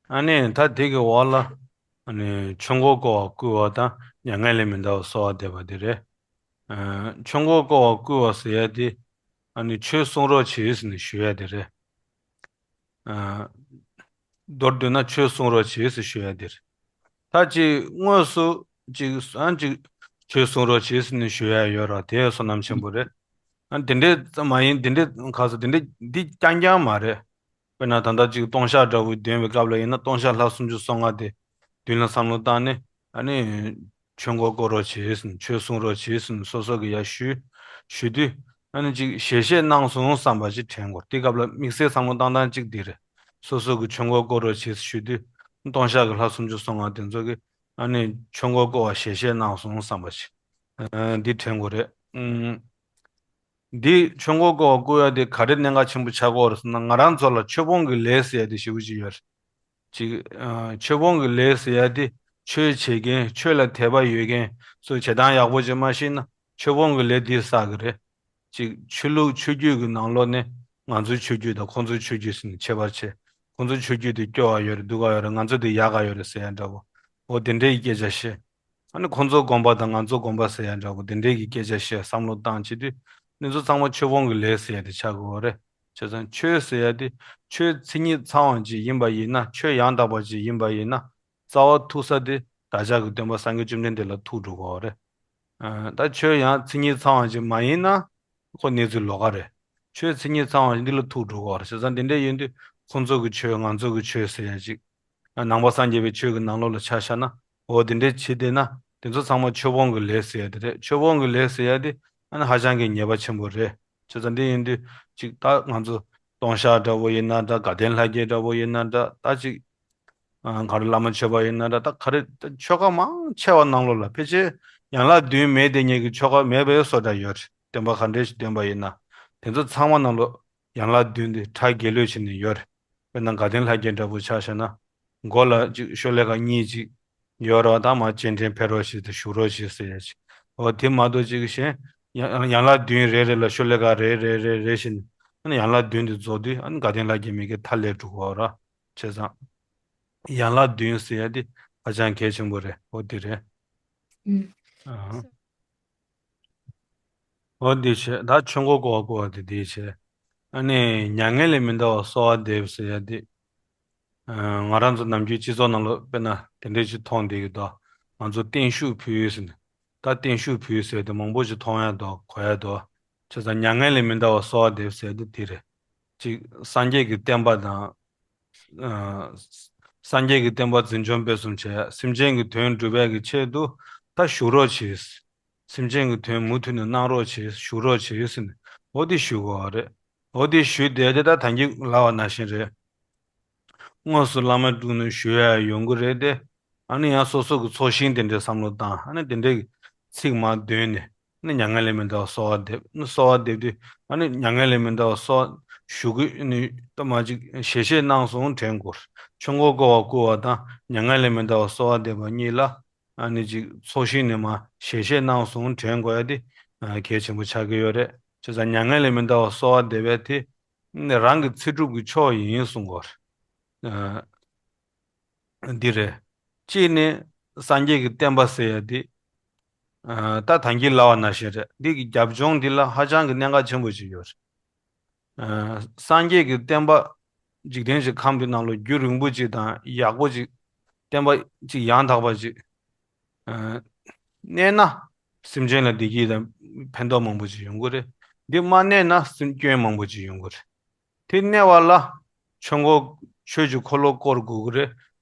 ཨ་ནི་ད་དེ་གི་འོག་ལ་ཨ་ནི་ཆོས་འཁོར་བསྐོར་བ་བསྐུལ་བ་དང་། མྱ་ངན་ལས་མི་འདའ་བར་གསོལ་བ་འདེབས་པ་དེ་རེད། ཨ་ཆོས་འཁོར་བསྐོར་བ་བསྐུལ་བ་ཟེར་ཡ་དེ་ཨ་ནི་ཆོས་གསུང་རོགས་བྱེད་ཟེར་ནས་ཞུ་ཡ་དེ་རེད། ཨ་མདོར་བསྡུས་ན་ཆོས་གསུང་རོགས་བྱེད་ཟེར་ཞུ་ཡ་དེ་རེད། ད་ཅིག་དངོས་སུ་ཅིག་ཨ་ཅིག་ཆོས་གསུང་རོགས་བྱེད་ཟེར་ནས་ཞུ་ཡ་ཡོད་ར། དེ་བསོད་ནམས་ཆེན་པོ་རེད། ཨ་དེ་འདྲས་ཙམ་མ་ཡིན། དེ་འདྲས་ག་ས་དེ་འདྲས་འདི་རྐྱང་རྐྱང་མ་རེད། དཔེར་ན་ད་ལྟ་ཅིག་ལྟུང་བཤགས་འདྲ་བོ་འདོན་པའི་སྐབས་ལ་ཡིན་ན། ལྟུང་བཤགས་ལྷ་སུམ་ཅུ་སོ་ལྔ་དེ་མདུན་ལ་བསམ་བློ་བཏང་ནས། ཨ་ནི་ཆོས་འཁོར་བསྐོར་རོགས་བྱེད་ཟེར། ཆོས་གསུང་རོགས་བྱེད་ཟེར། སོ་སོ་གི་ཡ་ཞུ་ཞུ་དུས། ཨ་ནི་ཅིག་ཞལ་བཞེས་གནང་སོང་བསམ་པ་ཅིག་དྲན་དགོས། དེ་སྐབས་ལ་དམིགས་བསལ་བསམ་བློ་བཏང་སྟངས་གཅིག་འདི་རེད། སོ་སོ་གི་ཆོས་འཁོར་བསྐོར་རོགས་བྱེད་ཟེར་ཞུ་དུས། ལྟུང་བཤགས་ཀྱི་ལྷ་སུམ་ཅུ་སོ་ལྔ་དེ་ཚོ་གི་ཨ་ནི་ཆོས་འཁོར་བསྐོར་བ་ཞལ་བཞེས་གནང་སོང་བསམ་པ་ཅིག་ཨ་འདི་དྲན་དགོས་རེད། ཨུམ། འདི་ཆོས་འཁོར་བསྐོར་བ་བསྐུལ་ཡ་དེ་ག་རེ་གནད་འགག་ཆེན་པོ་ཆགས་ཀྱི་ཡོད་རེད་ཟེར་ན། ང་རང་ཚོ་ལ་ཆོས་སྤོང་གི་ལས་ཟེར་ཡ་དེ་ཞེ་པོ་ཅིག་ཡོད་རེད། ཅིག་ཨ་ཆོས་སྤོང་གི་ལས་ཟེར་ཡ་དེ་ཆོས་བྱེད་མཁན། ཆོས་ལ་དད་པ་ཡོད་མཁན་ཚོས་བྱེད་སྟངས་ཡག་པོ་ཅིག་མ་ཤེས་ན། ཆོས་སྤོང་གི་ལས་འདི་བསགས་ཀྱི་རེད། ཅིག་ཆོས་ལུགས་ཆོས་བརྒྱུད་ཀྱི་ནང་ལོགས་ནས་ང་ཚོའི་ཆོས་བརྒྱུད་དང་ཁོང་ཚོའི་ཆོས་བརྒྱུད་ཟེར་ནས་ཁྱད་པར་ཕྱེ། ཁོང་ཚོའི་ཆོས་བརྒྱུད་དེ་སྐྱོ་བ་ཡོད་རེད། སྡུག་ག་ཡོད་རེད། ང་ཚོ་དེ་ཡག་ག་ཡོད་རེད་ཟེར་ཡ་འདྲ་བོ། འོ་དེ་འདྲའི་སྐད་ཆ་བཤད། ཨ་ནི་ཁོང་ཚོའི་དགོན་པ་དང་ང་ཚོའི་དགོན་པ་ཟེར་ཡ་འདྲ་བོ། དེ་འདྲའི་གི་སྐད་ཆ་བཤད། བསམ་བློ་བཏང་བྱེད་དུས། འདི་ཚོ་ཚང་མ་ཆོས་སྤོང་གི་ལས་ཟེར་ཡ་དེ་ཆགས་ཀྱི་ཡོད་རེད། བྱས་ཙང་ཆོས་ཟེར་ཡ་དེ་ཆོས་མཚན་ཉིད་ཚང་བ་ཅིག་ཡིན་པ་ཡིན་ན། ཆོས་ཡང་དག་པ་ཅིག་ཡིན་པ་ཡིན་ན། རྩ་བ་ཐུག་ས་དེ་བདག་ཅག་གི་སྟོན་པ་སངས་རྒྱས་བཅོམ་ལྡན་འདས་ལ་ཐུག་འགྲོ་གི་ཡོད་རེད། ཨ་ད་ཆོས་ཡང་མཚན་ཉིད་ཚང་བ་ཅིག་མ་ཡིན་ན། ཁོ་གནས་ཚུལ་ལོགས་ཀ་རེད། ཆོས་མཚན་ཉིད་ཚང་བ་འདི་ལ་ཐུག་འགྲོ་གི་ཡོད་རེད། བྱས་ཙང་དེ་འདྲ་ཡིན་དུས་ཁོང་ཚོ་གི་ཆོས་ང་ཚོ་གི་ཆོས་ཟེར་ཡ་ཅིག་ནང་པ་སངས་རྒྱས་པའི་ཆོས་ཀྱི་ནང་ལོགས་ལ་ཆ་བཞག་ན། འོ་དེ་འདྲས་བྱེད་བསྡད་ན། དེ་ཚོ་ཚང་མ་ཆོས་སྤོང་གི་ལས་ཟེར་ཡ་དེ་རེད། ཆོས་སྤོང་གི་ལས་ཟེར་ཡ་དེ་ཨ་ནི་ཧ་ཅང་གི་ཉེས་པ་ཆེན་པོ་རེད། བྱས་ཙང་འདི་ཡིན་དུས་ཅིག་ད་ང་ཚོ་ལྟུང་བཤགས་འདྲ་བོ་ཡིན་ན་འདྲ། དགའ་ལྡན་ལྷ་བརྒྱའི་འདྲ་བོ་ཡིན་ན་འདྲ། ད་ཅིག་ཨ་ག་རེ་བླ་མ་མཆོད་པ་ཡིན་ན་འདྲ། ད་ག་རེ་ད་ཆོ་ག་མང་ཆེ་བ་ནང་ལོགས་ལ་ཕལ་ཆེར་ཡན་ལག་བདུན་མེད་བསྡད་མཁན་གྱི་ཆོ་ག་མེད་པའི་བཟོ་འདྲ་ཡོད་རེད། སྟོན་པ་ག་འདྲས་ཞིག་བསྟན་པ་ཡིན་ན། དེ་ཚོ་ཚང་མ་ནང་ལོགས་ཡན་ལག་བདུན་དེ་ཁྲ་རྒྱལ་ལོས་བྱས་ནས་ཡོད་རེད། དཔེར་ན་དགའ་ལྡན་ལྷ་བརྒྱའི་འདྲ་པོ་ཆ་བཞག་ན། མགོ་ལ་ཅིག་ཤོ་ལོ་ཀ་གཉིས་ཅིག་ཡོད་རེད་བ། ད་མར་སྤྱན་འདྲེན་ཕེབས་རོགས་བྱེད་དང་བཞུགས་རོགས་བྱེད་ཟེར་ཡ་ཅིག་འོ་དེ་མ་གཏོགས་ཅིག་གཞན་ཡང་ཡན་ལག་བདུན་རེ་རེ་ལ་ཤོ་ལོ་ཀ་རེ་རེ་རེ་རེ་བྱས་ནས། ཨ་ནི་ཡན་ལག་བདུན་དེ་རྫོགས་དུས། ཨ་ནི་དགའ་ལྡན་ལྷ་བརྒྱའི་མི་དགེ་མཐའ་ལས་གྲུབ་པ་རེད། བྱས་ཙང་ཡན་ལག་བདུན་ཟེར་ཡ་དེ་ ཧ་ཅང་གལ་ཆེན་པོ་རེད། འོ་དེ་རེད། ཨུམ། ཨ། འོ་དེ་བྱས། ད་ཆོས་འཁོར་བསྐོར་བ་བསྐོར་བ་དེ་དེ་བྱས། ཨ་ནི་མྱ་ངན་ལས་མི་འདའ་བར་གསོལ་བ་འདེབས་ཟེར་ཡ་དེ། ཨ། ང་རང་ཚོ་ནམ་རྒྱུན་སྤྱི་ཚོགས་ནང་ལ་དཔེར་ན་དེ་འདྲས་ཅིག་མཐོང་བསྡད་ཀྱི་འདུག་ང་ཚོ་བརྟན་བཞུགས་ཕུལ་ཟེར་ནས། ད་བརྟན་བཞུགས་ཕུལ་ཟེར་དེ་མང་པོ་ཅིག་མཐོང་ཡ་འདུག་གོ་ཡ་འདུག་བྱས་ཙང་མྱ་ངན་ལས་མི་འདའ་བར་གསོལ་བ་འདེབས་ཟེར་དེ་དེ་རེད། ཅིག་སངས་རྒྱས་ཀྱི་བསྟན་པ་དང་། ཨ། སངས་རྒྱས་ཀྱི་བསྟན་པ་འཛིན་སྐྱོང་སྤེལ་གསུམ་བྱས། སེམས་ཅན་གྱི་དོན་སྒྲུབ་པའི་གི་ཆེད་དུ་ད་བཞུགས་རོགས་བྱེད། སེམས་ཅན་གྱི་དོན་མུ་མཐུད་ནས་གནང་རོགས་བྱེད། བཞུགས་རོགས་བྱེད་ཟེར་ནས། འོ་དེ་ཞུ་དགོས་པ་རེད། འོ་དེ་ཞུས་བསྡད་དེ་ད་ད་གིན་ལབ་པ་ནང་བཞིན་རེད། དངོས་སུ་བླ་མའི་དྲུང་ནས་ཞུ་ཡ་ཡོང་གི་རེད་དེ། ཨ་ནི་ཡང་སོ་སོ་གི་ཚོགས་ཞིང་དེ་འདྲའི་བསམ་བློ་བཏང་། ཨ་ནི་དེ་འདྲའི་ཚིག་མར་འདོན་ནས། ཨ་ནི་མྱ་ངན་ལས་མི་འདའ་བར་གསོལ་བ་འདེབས། ཨ་ནི་གསོལ་བ་འདེབས་དུས། ཨ་ནི་མྱ་ངན་ལས་མི་འདའ་བར་གསོལ་ཞུ་གི་ནི་ད་མ་ཅིག་ཞལ་བཞེས་གནང་སོང་དྲན་དགོས། ཆོས་འཁོར་བསྐོར་བ་བསྐོར་བ་དང་མྱ་ངན་ལས་མི་འདའ་བར་གསོལ་བ་འདེབས་པ་གཉིས་ལ། ཨ་ནི་ཅིག་ཚོགས་ཞིང་ནས་མར་ཞལ་བཞེས་གནང་སོང་དྲན་དགོས་ཡ་དེ། ཨ། གལ་ཆེན་པོ་ཆགས་ཀྱི་ཡོད་རེད། བྱས་ཙང་མྱ་ངན་ལས་མི་འདའ་བར་གསོལ་བ་འདེབས་པ་དེ་ནི་རང་གི་ཚེ་སྒྲུབ་ཀྱི་མཆོག་ཡིན་གསུང་གི་ཡོད་རེད། ཨ། འདི་རེད། གཅིག་ནི་སངས་རྒྱས་ཀྱི་བསྟན་པ་ཟེར་ཡ་དེ། ཨ། ད་ད་གིན་ལབ་པ་ནང་བཞིན་རེད། འདི་གི་རྒྱབ་ལྗོངས་འདི་ལ་ཧ་ཅང་གི་གནད་འགག་ཆེན་པོ་ཅིག་ཡོད་རེད། ཨ། སངས་རྒྱས་ཀྱི་བསྟན་པ་འཇིག་རྟེན་གྱི་ཁམས་འདི་ནང་ལ་རྒྱུན་རིང་པོ་ཅིག་དང་ཡག་པོ་ཅིག་བསྟན་པ་ཅིག་ཡང་དག་པ་ཅིག་ཨ། གནས་ན་སེམས་ཅན་ལ་བདེ་སྐྱིད་དང་ཕན་ཐོགས་མང་པོ་ཅིག་ཡོང་གི་རེད། འདི་མ་གནས་ན་སེམས་སྐྱོན་མང་པོ་ཅིག་ཡོང་གི་རེད། དེ་གནས་པ་ལ་ཆོས་འཁོར། ཆོས་ཀྱི་འཁོར་ལོ་བསྐོར་དགོས་ཀྱི་རེད།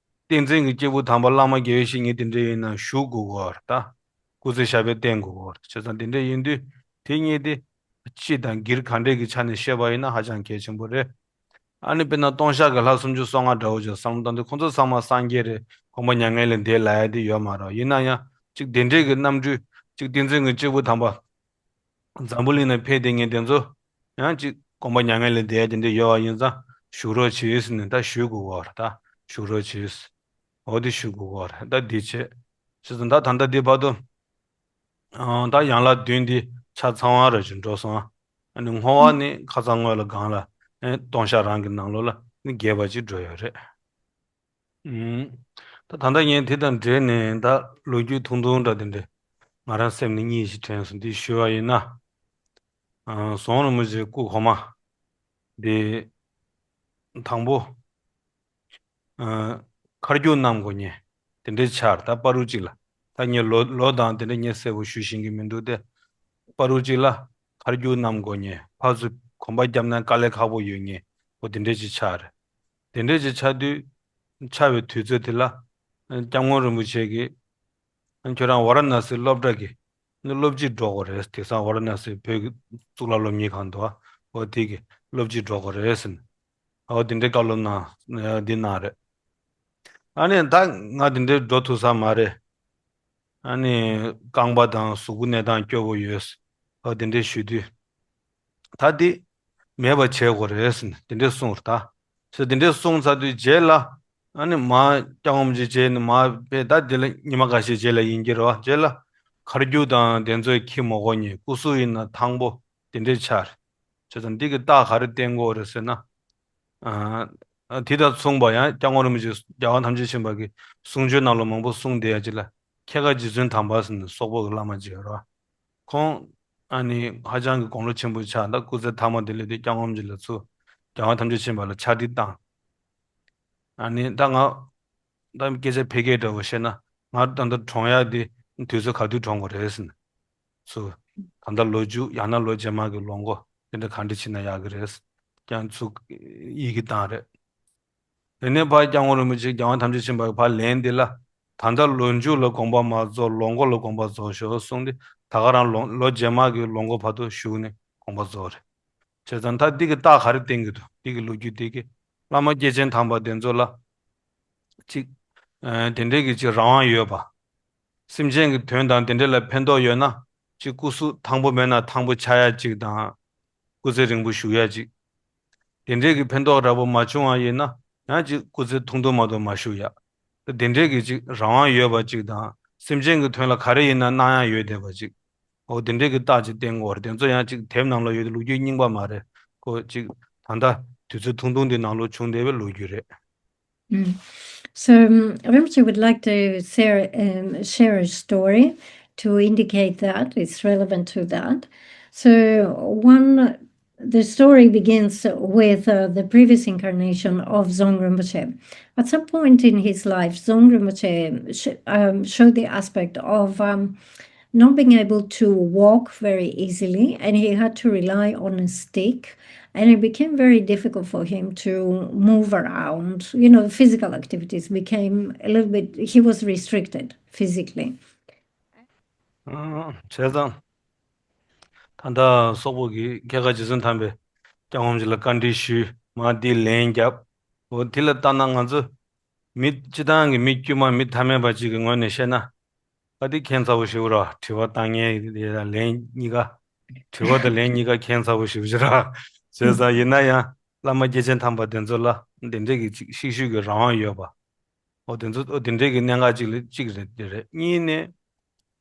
བསྟན་འཛིན་གྱི་སྐྱེས་བུ་དམ་པ་བླ་མ་དགེ་བའི་བཤེས་གཉེན་དེ་འདྲ་ཡིན་ན་བཞུགས་དགོས་ཀྱི་ཡོད་རེད། ད་སྐུ་ཚེ་ཞབས་པད་བརྟན་དགོས་ཀྱི་ཡོད་རེད། བྱས་ཙང་དེ་འདྲ་ཡིན་དུས་དེ་གཉིས་དེ་སྤྱི་དང་སྒེར་ག་འདྲས་ཀྱི་ཆ་ནས་བཤད་པ་ཡིན་ན་ཧ་ཅང་གལ་ཆེན་པོ་རེད། ཨ་ནི་དཔེར་ན་ལྟུང་བཤགས་ཀྱི་ལྷ་སུམ་ཅུ་སོ་ལྔ་འདྲ་བོ་ཅིག་བསམ་བློ་བཏང་དུས། ཁོང་ཚོ་ཚང་མ་སངས་རྒྱས་རེད། དགོངས་པ་མྱ་ངན་ལས་འདས་ལབ་ཡ་དེ་ཡོད་མ་རེད། ཡིན་ན་ཡང་ཅིག་དེ་འདྲས་ཀྱི་རྣམ་འཕྲུལ། ཅིག་བསྟན་འཛིན་གྱི་སྐྱེས་བུ་དམ་པ་འཛམ་བུ་གླིང་ནས་ཕེབས་བསྡད་མཁན་དེ་ཚོ་ཡང་ཅིག་དགོངས་པ་མྱ་ངན་ལས་འདས་ཡ་དེ་འདྲས་ཡོད་པ་ཡིན་ཙང་བཞུགས་རོགས་བྱེད་ཟེར་ནས་ད་ཞུ་དགོས་པ་རེད། ད་བཞུགས་རོགས་བྱེད། འོ་དེ་ཞུ་དགོས་པ་རེད། ད་འདི་བྱས། བྱས་ཙང་ད་ད་ལྟ་འདི་བར་དུ། ཨ། ད་ཡན་ལག་བདུན་འདི་ཆ་ཚང་བ་ར་ཅིག་འགྲོ་སོང་། ཨ་ནི་བསྔོ་བ་ནི་ཁ་སང་སྔོན་ལ་སྒང་ལ། ཨེ། ལྟུང་བཤགས་རང་གི་ནང་ལོགས་ལ་ནི་རྒྱས་པ་ཅིག་འགྲོ་ཡོད་རེད། ཨུམ། ད་ད་ལྟ་ངས་དེ་དང་འབྲེལ་ནས་ད་ལོ་རྒྱུས་ཐུང་ཐུང་འདྲ་དེ་འདྲ་ང་རང་སེམས་ནས་གཉིས་ཤིག་དྲན་སོང་། འདི་ཞུ་བ་ཡིན་ན། ཨ། ཟུང་རིན་པོ་ཆེ་སྐུ་གོང་མ་འདི་དང་པོ། ཨ། མཁར་རྒྱུག་གནང་དགོས་མཁན་དེ་འདྲའི་ཆར། ད་བར་དུ་གཅིག་ལ། ད་ངས་ལོ་ལོ་དང་དེ་འདྲ་ངས་གསལ་པོ་ཞུ་ཤེས་ཀྱི་མི་འདུག་སྟེ། བར་དུ་གཅིག་ལ་མཁར་རྒྱུག་གནང་དགོས་མཁན། ཕར་ཚུར་གོམ་པ་བརྒྱབ་ན་དཀའ་ལས་ཁག་པོ་ཡོད་མཁན། འོ་དེ་འདྲ་ཅིག་ཆགས་རེད། དེ་འདྲ་ཅིག་ཆགས་དུས། ཆགས་པའི་དུས་ཚོད་དེ་ལ། སྐྱབས་མགོན་རིན་པོ་ཆེ་གིས། ཁྱོད་རང་ཝཱ་ར་ཎ་སིའི་སློབ་གྲྭ་གི་ནི་སློབ་སྤྱི་འགྲོ་དགོས་རེད། དེང་སང་ཝཱ་ར་ཎ་སི་བོད་ཀྱི་གཙུག་ལག་སློབ་གཉེར་ཁང་འདུག་ཨ། འོ་དེ་གི་སློབ་སྤྱི་འགྲོ་དགོས་རེད་ཟེར་ནས། འོ་དེ་འདྲའི་བཀའ་སློབ་གནང་། འདི་གནང་རེད། ཨ་ནི་ད་ང་དེ་འདྲའི་འགྲོ་ཐུབ་ས་མ་རེད། ཨ་ནི་རྐང་པ་དང་གཟུགས་པོ་གནས་སྟངས་སྐྱོ་པོ་ཡོད། འོ་དེ་འདྲའི་ཞུ་དུས། ད་འདི་མེད་པ་བྱེད་དགོས་རེད་ཟེར་ནས་དེ་འདྲས་གསུངས་རེད། ད་ཟེར་དེ་འདྲས་གསུངས་ཚར་དུས་རྗེས་ལ། ཨ་ནི་མ་སྐྱབས་མགོན་རིན་པོ་ཆེ་རྗེས་ནས་མ་ཕེབས། ད་དེ་ལ་ཉི་མ་འགའ་ཤས་རྗེས་ལ་ཡིན་གྱི་རེད་བ། རྗེས་ལ་མཁར་རྒྱུག་དང་དེ་ཚོའི་ཁྱི་མོ་གོ་ཉེ་སྐུ་གཟུགས་ཡིན་ན་ཐང་པོ་དེ་འདྲས་ཆགས་རེད། བྱས་ཙང་འདི་གི་རྟགས་ག་རེ་བསྟན་དགོས་རེད་ཟེར་ན། ཨ། དེ་དང་མཚུངས་པ་ཡང་སྐྱབས་མགོན་རིན་པོ་ཆེ་རྒྱལ་བ་ཐམས་ཅད་མཁྱེན་པ་གི་གསུང་ཆོས་ནང་ལ་མང་པོ་གསུངས་བསྡད་ཡ་ཅིག་ལ། ཁྱད་མཁར་རྗེ་བཙུན་དམ་པ་ཟེར་ནས་སོག་པོ་གི་བླ་མ་ཅིག་ཡོད་རེད་བ། ཁོང་ཨ་ནི་ཧ་ཅང་གི་དགུང་ལོ་ཆེན་པོ་ཆགས། ད་སྐུ་ཚེ་མཐའ་མ་དེ་ལ་དེ་སྐྱབས་མགོན་རིན་པོ་ཆེ་ལ་ཚུར་རྒྱལ་བ་ཐམས་ཅད་མཁྱེན་པ་ལ་ཕྱག་བྲིས་བཏང་། ཨ་ནི་ད་ང་ད་སྐད་ཆ་ཕལ་སྐད་འདྲ་བོ་བཤད་ན། ང་ད་ལྟ་གྲོངས་ཡག་དེ་དུས་ཚོད་ག་དུས་གྲོངས་དགོས་རེད་ཟེར་ནས། ཚུར་ད་ལྟ་ལོ་མཇུག་ཡང་ན་ལོ་རྗེས་མ་གི་ལོ་འགོ་དེ་འདྲ་ག་འདྲ་ཕྱིན་ན་ཡག་གི་རེད། ཀྱང་ཚུར་ཡི་གེ་བཏང་རེད། དེ་ནས་ཕར་སྐྱབས་མགོན་རིན་པོ་ཆེ་རྒྱལ་བ་ཐམས་ཅད་མཁྱེན་པ་གི་ཕར་ལན་འདི་ལ། ད་ལྟ་ལོ་མཇུག་ལ་དགོངས་པ་མ་རྫོགས། ལོ་འགོ་ལ་དགོངས་པ་རྫོགས་ཤོག་གསུངས་ཏེ། ད་ག་རང་ལོ་ལོ་རྗེས་མ་གི་ལོ་འགོ་བར་དུ་བཞུགས་ནས་དགོངས་པ་རྫོགས་རེད། བྱས་ཙང་ད་འདི་གི་རྟགས་ག་རེ་བསྟན་གྱི་འདུག་འདི་གི་ལོ་རྒྱུས་འདི་གི། བླ་མ་སྐྱེས་ཆེན་དམ་པ་དེ་ཚོ་ལ་ཅིག་ཨ། དེ་འདྲའི་གི་ཅིག་རང་དབང་ཡོད་པ། སེམས་ཅན་གྱི་དོན་དང་དེ་འདྲ་ལ་ཕན་ཐོགས་ཡོད་ན། ཅིག་སྐུ་གཟུགས་ཐང་པོ་མེད་ན་ཐང་པོ་ཆགས་ཡ་ཅིག་དང་། སྐུ་ཚེ་རིང་པོ་བཞུགས་ཡ་ཅིག་དེ་འདྲའི་གི་ཕན་ཐོགས་འདྲ་པོ་མ་བྱུང་བ་ཡིན་ན། ཡང་ཅིག་སྐུ་ཚེ་ཐུང་ཐུང་མ་གཏོགས་མ་བཞུགས་ཡ། དེ་འདྲའི་གི་ཅིག་རང་དབང་ཡོད་པ་ཅིག་དང་། སེམས་ཅན་གྱི་དོན་ལ་ག་རེ་ཡིན་ན་གནང་ཡ་ཡོད་བསྡད་པ་ཅིག་འོ་དེ་འདྲའི་གི་རྟགས་ཅིག་བསྟན་དགོས་རེད། དེ་ཚོ་ཡང་ཅིག་དེབ་ནང་ལ་ཡོད་དེ། ལོ་རྒྱུས་རྙིང་པ་མ་རེད། ཁོ་ཅིག་ད་ལྟ་དུས་ཚོད་ཐུང་ཐུང་འདི་ནང་ལོགས་བྱུང་བསྡད་པའི་ལོ་རྒྱུས་རེད། ཨུམ། So um, Rinpoche would like to share, um, share a story to indicate that it's relevant to that. So one, the story begins with uh, the previous incarnation of Dzong Rinpoche. At some point in his life, Dzong Rinpoche sh- um, showed the aspect of um, not being able to walk very easily, and he had to rely on a stick, and it became very difficult for him to move around. You know, physical activities became a little bit, he was restricted physically. བྱས་ཙང་། ད་ལྟ་སོག་པོ་གི་ཁྱེད་ཀ་རྗེ་བཙུན་དམ་པའི་སྐྱབས་མགོན་ཅིག་ལ་བཀའ་འདྲི་ཞུས། མ་འདི་ལན་བརྒྱབ། འོ་དེ་ལ་ལྟ་ན་ང་ཚོ་མི་སྤྱི་བཏང་གི་མི་དཀྱུས་མ་མི་ཐ་མལ་པ་ཅིག་གི་ངོས་ནས་བཤད་ན། ཨ་འདི་ཁྱད་མཚར་པོ་ཞིག་ར། དྲི་བ་བཏང་མཁན་དེ་དང་ལན་གཉིས་ཀ་དྲི་བ་དང་ལན་གཉིས་ཀ་ཁྱད་མཚར་པོ་ཞིག་ར། བྱས་ཙང་ཡིན་ན་ཡང་བླ་མ་སྐྱེས་ཆེན་དམ་པ་དེ་ཚོ་ལ་འདི་འདྲས་ཀྱི་ཅིག་ཤིག་ཤིག་གི་རང་དབང་ཡོད་པ། འོ་དེ་ཚོ་འོ་དེ་འདྲས་ཀྱི་གནད་འགག་ཅིག་ལ་གཅིག་རེད། དེ་རེད། གཉིས་ནས་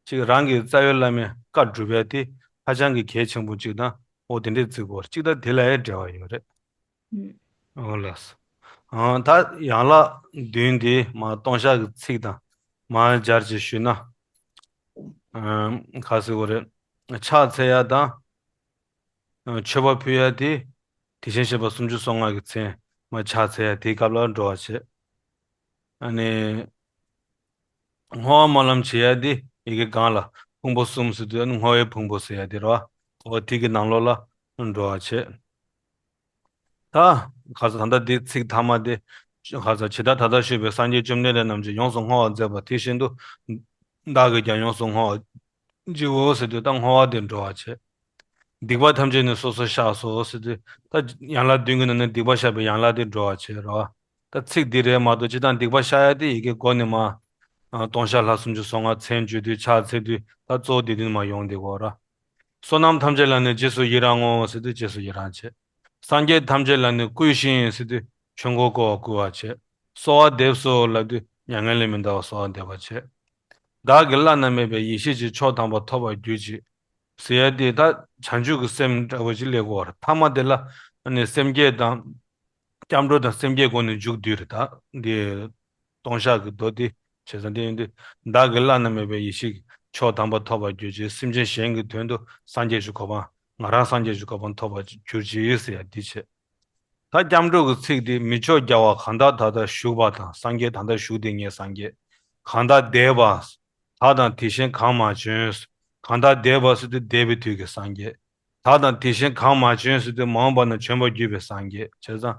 ཅིག་རང་གི་རྩ་བའི་བླ་མའི་བཀའ་སྒྲུབ་ཡ་དེ་ཧ་ཅང་གི་གལ་ཆེན་པོ་ཅིག་དང་། འོ་དེ་འདྲས་བརྩི་དགོས་ཅིག་དང་དེ་ལ་ཡང་འབྲེལ་བ་ཡོད་རེད། འོ་ལགས། ཨང་ད་ཡན་ལག་བདུན་དེ་མ་ལྟོང་བཤགས་ཀྱི་ཚིག་དང་མ་སྦྱར་ཅིག་ཞུས་ན། ཨང་ག་ཟེར་དགོས་རེད། ཕྱག་འཚལ་ཡ་དང་། མཆོད་པ་ཕུལ་ཡ་དེ། དེ་བཞིན་གཤེགས་པ་སུམ་ཅུ་སོ་ལྔ་གི་མཚན་མ་ཕྱག་འཚལ་ཡ་དེའི་སྐབས་ལ་འགྲོ་བ་བྱེད། ཨ་ནི། བསྔོ་བ་སྨོན་ལམ་བྱེད་ཡ་དེ་ཡི་གེ་གང་ལ་ཕུང་པོ་གསུམ་ཟེར་དུས་ཨ་ནི་བསྔོ་བའི་ཕུང་པོ་ཟེར་ཡ་དེ་རེད་བ། འོ་དེ་གི་ནང་ལོགས་ལ་འགྲོ་བ་བྱེད། ད་ག་ས་ད་ལྟ་འདི་ཚིག་ཐ་མ་དེ། ག་ས་ཇི་ལྟར་ད་ལྟར་བཞུགས་པའི་སངས་རྒྱས་བཅོམ་ལྡན་འདས་རྣམས་ཀྱིས་ཡོངས་སུ་བསྔོ་བ་མཛད་པ་དེ་བཞིན་དུ། བདག་གིས་ཀྱང་ཡོངས་སུ་བསྔོ་བ་བགྱིའོ་ཟེར་དུས་ད་བསྔོ་བ་དེ་འགྲོ་བ་བྱེད། སྡིག་པ་ཐམས་ཅད་ནི་སོ་སོར་བཤགས་སོ་ཟེར་དུས་ད་ཡན་ལག་བདུན་གྱི་ནང་ནས་སྡིག་པ་བཤགས་པའི་ཡན་ལག་དེ་འགྲོ་བ་བྱེད་རོ། ད་ཚིག་འདི་རེད་མ་གཏོགས་སྤྱིར་བཏང་སྡིག་པ་བཤགས་ཡ་དེ་ཡི་གེ་མགོ་ནས་མར། ལྟོང་བཤགས་ལྷ་སུམ་ཅུ་སོ་ལྔ་མཚན་བརྗོད་དུས་ཕྱག་འཚལ་དུས་ད་གཙོ་བོ་དེ་དུས་མར་ཡོང་བསྡད་ཀྱི་ཡོད་ར། བསོད་ནམས་ཐམས་ཅད་ལ་ནི་རྗེས་སུ་ཡི་རང་ངོ་ཟེར་དུས་རྗེས་སུ་ཡི་རང་བྱེད། སངས་རྒྱས་ཐམས་ཅད་ལ་ནི་བསྐུལ་ཞིང་ཟེར་དུས་ཆོས་འཁོར་བསྐོར་བར་བསྐུལ་བ་བྱེད། གསོལ་བ་འདེབས་སོ་ལབ་དུས་མྱ་ངན་ལས་མི་འདའ་བར་གསོལ་བ་འདེབས་པ་བྱེད། བདག་གི་བླ་ན་མེད་པའི་ཡེ་ཤེས་ཀྱི་མཆོག་དམ་པ་ཐོབ་པར་གྱུར་ཅིག་ཟེར་ཡ་དེ་ད་བྱང་ཆུབ་ཀྱི་སེམས་འདྲ་བོ་ཅིག་སླེབས་ཀྱི་ཡོད་རེད། ཐ་མ་དེ་ལ་ནི་སེམས་བསྐྱེད་དང་། སྐྱབས་འགྲོ་དང་སེམས་བསྐྱེད་སྒོ་ནས་མཇུག་བསྡུས་རེད་ད། འདི་ལྟོང་བཤགས་ཀྱི་མདོ་འདི་བྱས་ཙང་འདི་ཡིན་དུས། བདག་གི་བླ་ན་མེད་པའི་ཡེ་ཤེས་ཀྱི་མཆོག་དམ་པ་ཐོབ་པར་གྱུར་ཅིག་སེམས་ཅན་གཞན་གྱི་དོན་དུ་སངས་རྒྱས་ཀྱི་གོ་འཕང་། ང་རང་སངས་རྒྱས་ཀྱི་གོ་འཕང་ཐོབ་པར་གྱུར་ཅིག་ཟེར་ཡ་འདི་བྱས། ད་སྐྱབས་འགྲོ་གི་ཚིག་འདི་མི་མཆོག་རྒྱལ་བ་གང་དག་ད་ལྟ་བཞུགས་པ་དང་། སངས་རྒྱས་ད་ལྟ་བཞུགས་བསྡད་མཁན་སངས་རྒྱས། གང་དག་འདས་པ། ད་དང་དེ་བཞིན་གང་མ་བྱོན། གང་དག་འདས་པ་ཟེར་དུས་འདས་པའི་དུས་ཀྱི་སངས་རྒྱས། ད་དང་དེ་བཞིན་གང་མ་བྱོན་ཟེར་དུས་མ་འོངས་པ་ན་བྱོན་པར་གྱུར་པའི་སངས་རྒྱས་བྱས་ཙང་།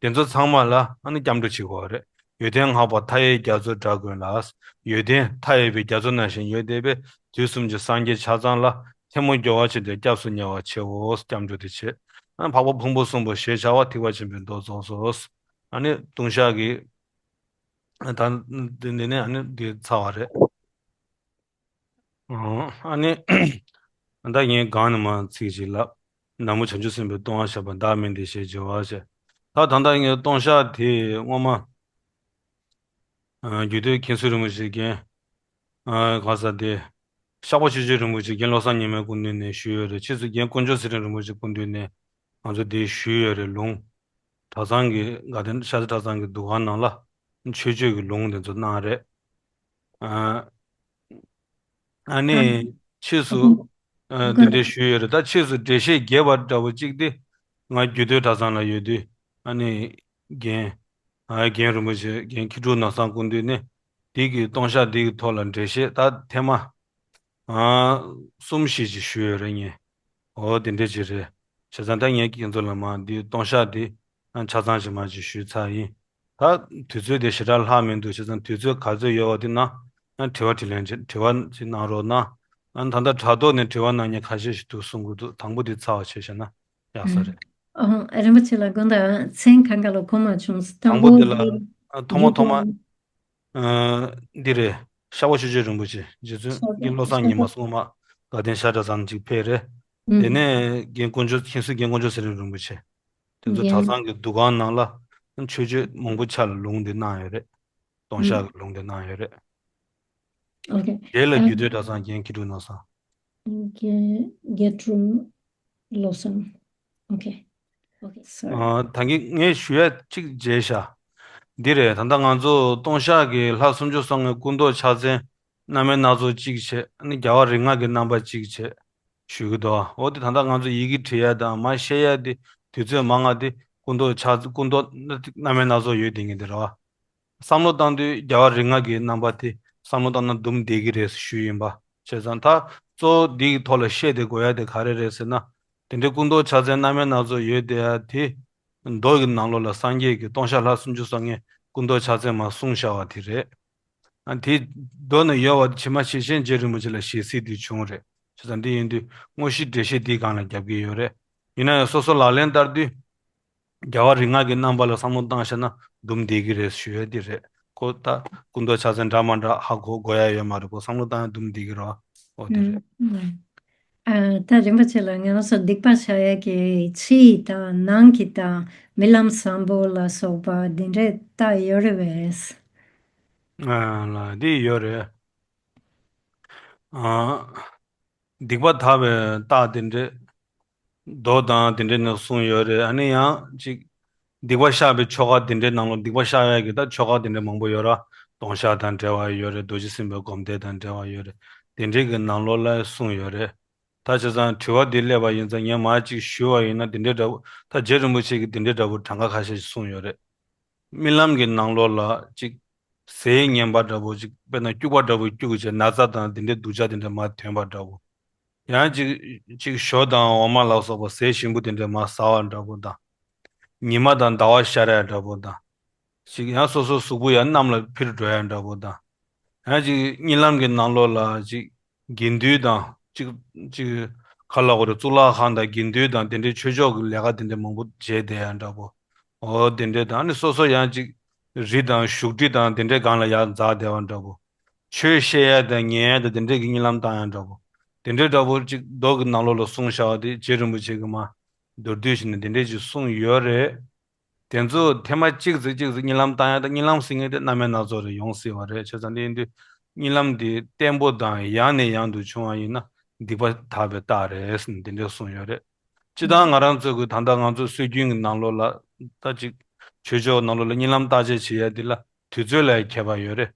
དེ་ཚོ་ཚང་མ་ལ་ཨ་ནི་སྐྱབས་འགྲོ་བྱེད་དགོས་རེད། ཡོན་ཏན་བསྔགས་པ་མཐའ་ཡས་རྒྱ་མཚོའི་སྒྲ་ཀུན་ལ། ཡོན་ཏན་མཐའ་ཡས་པའི་རྒྱ་མཚོ་ནང་བཞིན་ཡོད་བསྡད་པའི་དུས་གསུམ་གྱི་སངས་རྒྱས་ཆ་ཚང་ལ་ཐལ་མོ་སྦྱོར་བ་བྱས་ཏེ་སྐྱབས་སུ་ཉེ་བར་མཆིའོ། སྐྱབས་འགྲོ་དེ་བྱེད། ཨ་ནི་འཕགས་པ་ཕུང་པོ་གསུམ་པོ་ཞེས་བྱ་བ་ཐེག་པ་ཆེན་པོའི་མདོ་རྫོགས་སོ། ཨ་ནི་ལྟུང་བཤགས་ཀྱི། ད་འདི་འདི་ནས་ཨ་ནི་འདི་ཚར་བ་རེད། ཨ་ནི་ད་ངས་གང་ནས་མ་ཚིག་ཅིག་ལབ། ན་མོ་བྱང་ཆུབ་སེམས་དཔའི་ལྟུང་བ་བཤགས་པ་བདག་མིང་འདི་ཞེས་བགྱི་བ་ཞེས། ད་ད་ལྟ་ངས་ལྟུང་བཤགས་དེ་སྔོན་མ། རྒྱུད་སྟོད་མཁན་ཟུར་རིན་པོ་ཆེ་རྒན། གང་ཟག་དེ། བཤགས་པ་ཆོས་སྤྱོད་རིན་པོ་ཆེ་རྒན་བློ་བཟང་ཉི་མའི་སྐུ་མདུན་ནས་ཞུས་ཡོད་རེད། ཕྱིས་སུ་རྒན་དཀོན་མཆོག་ཚེ་རིང་རིན་པོ་ཆེ་སྐུ་མདུན་ནས་ང་ཚོ་དེ་ཞུས་ཡོད་རེད། ལུང་། གྲྭ་ཚང་གི་དགའ་ལྡན་ཤར་རྩེ་གྲྭ་ཚང་གི་འདུ་ཁང་ནང་ལ་མཆོད་བརྗོད་ཀྱི་ལུང་དེ་ཚོ་གནང་རེད། ཨ་ཨ་ནི་ཕྱིས་སུ་ཨ་འདི་འདྲས་ཞུས་ཡོད་རེད། ད་ཕྱིས་སུ་འགྲེལ་བཤད་རྒྱས་པ་འདྲ་བོ་གཅིག་དེ་ང་རྒྱུད་སྟོད་གྲྭ་ཚང་ལ་ཡོད་དུས་ཨ་ནི་རྒན་ཨ་རྒན་རིན་པོ་ཆེ་རྒན་མཁས་གྲུབ་ནགས་ཚང་སྐུ་མདུན་ནས་འདི་གི་ལྟུང་བཤགས་འདི་གི་ཐོག་ལ་འགྲེལ་བཤད་ད་ཐེངས་མ། ཨ། གསུམ་བཞི་ཅིག་ཞུས་ཡོད་རེད་ངས། འོ་དེ་འདྲ་ཅིག་རེད། བྱས་ཙང་ད་ངས་ཁྱེད་ཚོ་ལ་མར་འདི་ལྟུང་བཤགས་འདི་ཨ་ཆ་ཚང་ཅིག་མར་ཅིག་ཞུས་ཚར་ཡིན། ད་དུས་ཚོད་དེ་ཞེ་དྲག་ལྷག་མི་འདུག་བྱས་ཙང་དུས་ཚོད་ག་ཚོད་ཡོད་པ་དེ་ནང་ཨ་དྲི་བ་དྲིས་ལན་ཅིག་དྲི་བ་ཅིག་གནང་རོགས་གནང་། ཨ་ད་ལྟ་དྲ་ཐོག་ནས་དྲི་བ་གནང་མཁན་ཁ་ཤས་ཤིག་འདུག་གསུང་གི་འདུག་དང་པོ་དེ་ཚར་བ་བྱས་བཞག་ན་ཡག་ས་རེད། ཨ་རིན་པོ་ཆེ་ལ་དགོངས་དག་མཚན་གང་ག་ལ་གོ་མ་བྱུང་། དང་པོ་དེ་ལ་ཨ་ཐོག་མ་ཐོག་མ། ཨ་འདི་རེད། ཤར་པ་ཆོས་རྗེ་རིན་པོ་ཆེ། རྗེ་བཙུན་ཤར་པ་རྒན་བློ་བཟང་ཤར་ཉི་མ་པ་སྔོན་མ་དགའ་ལྡན་ཤར་གྲྭ་ཚང་ཅིག་ཕེབས་རེད། དེ་ཨུམ། ནས་རྒན་དཀོན་མཆོག་མཁན་ཟུར་རྒན་དཀོན་མཆོག་ཚེ་རིང་རིན་པོ་ཆེ། དེ་ཚོ་གྲྭ་ཡང་ཚང་གི་འདུ་ཁང་ནང་ལ་མཆོད་བརྗོད་མང་པོ་ཆ་ལ་ལུང་དེ་གནང་ཡོད་རེད། ལྟུང་ཨུམ། བཤགས་ཀྱི་ལུང་དེ་གནང་ཡོད་རེད། ཨོ་ཁེ། དེ་ལ་ཨ་རྒྱུད་སྟོད་གྲྭ་ཚང་རྒན་མཁས་གྲུབ་ནོར་བཟང་། རྒན་རྒན་དཀོན་མཆོག་བློ་བཟང་། ཨོ་ཁེ། ཨོ་ཁེ། སོ་རི། ཨ་ད་གིན་ངས་ཞུ་ཡ་གཅིག་བརྗེད་ཤག་འདི་རེད། ད་ལྟ་ང་ཚོ་ལྟུང་བཤགས་ཀྱི་ལྷ་སུམ་ཅུ་སོ་ལྔའི་སྐུ་མདོག་ཕྱག་མཚན་རྣམ་དབྱེ་སྣ་ཚོགས་གཅིག་བྱས། ཨ་ནི་རྒྱལ་བ་རིགས་ལྔ་གི་རྣམ་པ་གཅིག་བྱས་ཞུ་གི་འདུག་འོ་དེ་ད་ལྟ་ང་ཚོ་ཡི་གེ་བྲི་ཡ་དང་མར་བཤད་ཡ་དེ་དུས་ཚོད་མང་ང་དེ་སྐུ་མདོག་ཕྱག་སྐུ་མདོག་རྣམ་དབྱེ་སྣ་ཚོགས་ཡོད་དེ་ངེས་དེ་རེད་བ། བསམ་བློ་བཏང་དུས་རྒྱལ་བ་རིགས་ལྔ་གི་རྣམ་པ་དེ་བསམ་བློ་བཏང་ན་འདུམ་བསྡད་ཀྱི་རེད་ཞུས་ཡིན་པ། བྱས་ཙང་ད་གཙོ་བོ་འདིའི་ཐོག་ལ་བཤད་དེ་དགོས་ཡ་དེ་ག་རེ་རེད་ཟེར་ན། དེ་འདྲའི་སྐུ་མདོག་ཕྱག་མཚན་རྣམ་དབྱེ་སྣ་ཚོགས་ཡོད་དེ་ཡ་དེ། མདོ་གི་ནང་ལོགས་ལ་སངས་རྒྱས་ཀྱི་ལྟུང་བཤགས་ལྷ་སུམ་ཅུ་སོ་ལྔའི་སྐུ་མདོག་ཕྱག་མཚན་མར་གསུངས་བཞག་པ་དེ་རེད། ཨ་དེ་མདོ་ནས་ཡོད་པ་དེ་ཕྱི་མ་ཞེ་ཆེན་རྗེ་རིན་པོ་ཆེ་ལ་ཞལ་གཟིགས་དེ་བྱུང་རེད། བྱས་ཙང་འདི་ཡིན་དུས་དངོས་གཞི་འགྲེལ་བཤད་འདིའི་སྒང་ལ་རྒྱབ་ཀྱི་ཡོད་རེད། ཡིན་ན་ཡང་སོ་སོ་ལག་ལེན་བསྟར་དུས། རྒྱལ་བ་རིགས་ལྔ་གི་རྣམ་པ་ལ་བསམ་བློ་བཏང་བྱས་ན་འདུམ་བསྡད་ཀྱི་རེད་ཞུ་ཡ་དེ་རེད། ཁོ་ད་སྐུ་མདོག་ཕྱག་མཚན་འདྲ་མ་འདྲ་ཧ་གོ་དགོས་ཡ་ཡོད་མ་རེད། ཁོ་བསམ་བློ་བཏང་ཡ་འདུམ་བསྡད་ཀྱི་རེད། འོ་དེ་རེད། ཨ། ད་རིན་པོ་ཆེ་ལ་ང་རང་ཚོ་སྡིག་པ་བཤགས་ཡ་གི་ཕྱི་ཡི་དང་ནང་གི་དང་རྨི་ལམ་བཟང་པོ་ལ་སོགས་པ་འདི་འདྲའི་རྟགས་ཡོད་རེད་པས། ཨ་ལ་འདི་ཡོད་རེད། ཨ། སྡིག་པ་དག་པའི་རྟགས་དེ་འདྲས། མདོ་དང་དེ་འདྲས་ནས་གསུངས་ཡོད་རེད། ཨ་ནི་ཡང་ཅིག་སྡིག་པ་བཤགས་པའི་ཆོ་ག་དེ་འདྲའི་ནང་ལོགས་སྡིག་པ་བཤགས་ཡག་གི་ད་ཆོ་ག་དེ་འདྲ་མང་པོ་ཡོད་ར། ལྟུང་བཤགས་དང་འབྲེལ་བ་ཡོད་རེད། རྡོ་རྗེ་སེམས་དཔའི་སྒོམ་བཟླས་དང་འབྲེལ་བ་ཡོད་རེད། དེ་འདྲའི་གི་ནང་ལོགས་ལ་གསུངས་ཡོད་རེད། ད་བྱས་ཙང་དྲི་བ་འདི་སླེབས་པ་ཡིན་ཙང་ངས་མར་ཅིག་ཞུ་བ་ཡིན་ན་དེ་འདྲའི་འདྲ་པོ་ད་རྗེ་རིན་པོ་ཆེ་གིས་དེ་འདྲའི་འདྲ་པོ་གྲངས་ཀ་ཁ་ཤས་ཤིག་གསུངས་ཡོད་རེད། རྨི་ལམ་གྱི་ནང་ལོགས་ལ་ཅིག་ཟས་ངན་པ་འདྲ་པོ་ཅིག་དཔེར་ན་སྐྱུག་པ་འདྲ་པོ་སྐྱུག་བྱས་ན་ཚ་དང་དེ་འདྲའི་སྡུག་ཅག་དེ་འདྲ་མར་ཐོན་པ་འདྲ་པོ། ཡང་ཅིག་ཅིག་ཞོ་དང་འོ་མ་ལ་སོགས་པ་ཟས་ཞིམ་པོ་དེ་འདྲ་མར་ཟ་བ་འདྲ་པོ་དང་། ཉི་མ་དང་ཟླ་བ་ཤར་ཡ་འདྲ་པོ་དང་། ཅིག་ཡང་སོ་སོའི་གཟུགས་པོ་ཡང་གནམ་ལ་འཕུར་འགྲོ་ཡ་འདྲ་པོ་དང་། ཡང་ཅིག་གཉིད་ལམ་གྱི་ནང་ལོགས་ལ་ཅིག་དགེ་འདུན་དང་ཅིག་ཅིག་ག་ལ་གོ་རེ་གཙུག་ལག་ཁང་དང་དགེ་འདུན་དང་དེ་འདྲའི་ཆོས་ཕྱོགས་ཀྱི་ལས་ཀ་དེ་འདྲ་མང་པོ་བྱས་བསྡད་ཡ་འདྲ་པོ། འོ་དེ་འདྲ་དང་ཨ་ནི་སོ་སོ་ཡང་ཅིག་རི་དང་བཞུགས་ཁྲི་དང་དེ་འདྲའི་སྒང་ལ་ཡར་འཛེགས་བསྡད་པ་འདྲ་པོ། ཆོས་བཤད་ཡ་དང་ཉན་ཡ་དང་དེ་འདྲའི་གི་གཉིད་ལམ་བཏང་ཡ་འདྲ་པོ། དེ་འདྲའི་འདྲ་པོ་ཅིག་མདོ་གི་ནང་ལོགས་ལ་གསུངས་བཞག་པ་དེ་རྗེ་རིན་པོ་ཆེ་གིས་མར་མདོར་བསྡུས་བྱས་ནས་དེ་འདྲའི་ཅིག་གསུངས་ཡོད་རེད། དེ་ཚོ་ཐེངས་མ་གཅིག་ཙམ་གཅིག་ཙམ་གཉིད་ལམ་བཏང་ཡ་དང་གཉིད་ལམ་ཟེར་མཁན་དེ་རྣམ་དབྱེ་སྣ་ཚོགས་རེ་ཡོང་སྲིད་པ་རེད། བྱས་ཙང་དེ་ཡིན་དུས་གཉིད་ལམ་དེ་བརྟན་པོ་དང་ཡང་ནས་ཡང་དུ་བྱུང་བ་ཡིན་ན་སྡིག་པ་དག་པའི་རྟགས་རེད་ཟེར་ནས་དེ་འདྲ་གསུངས་ཡོད་རེད། སྤྱིར་བཏང་ང་རང་ཚོ་གི་ད་ལྟ་ང་ཚོ་སྲོལ་རྒྱུན་གྱི་ནང་ལོགས་ལ་ད་ཅིག་ཆོས་ཕྱོགས་ནང་ལོགས་ལ་གཉིད་ལམ་བརྟག་དཔྱད་བྱེད་ཡ་དེ་ལ་དུས་ཚོད་ལ་ཡང་ཁྱད་པར་ཡོད་རེད།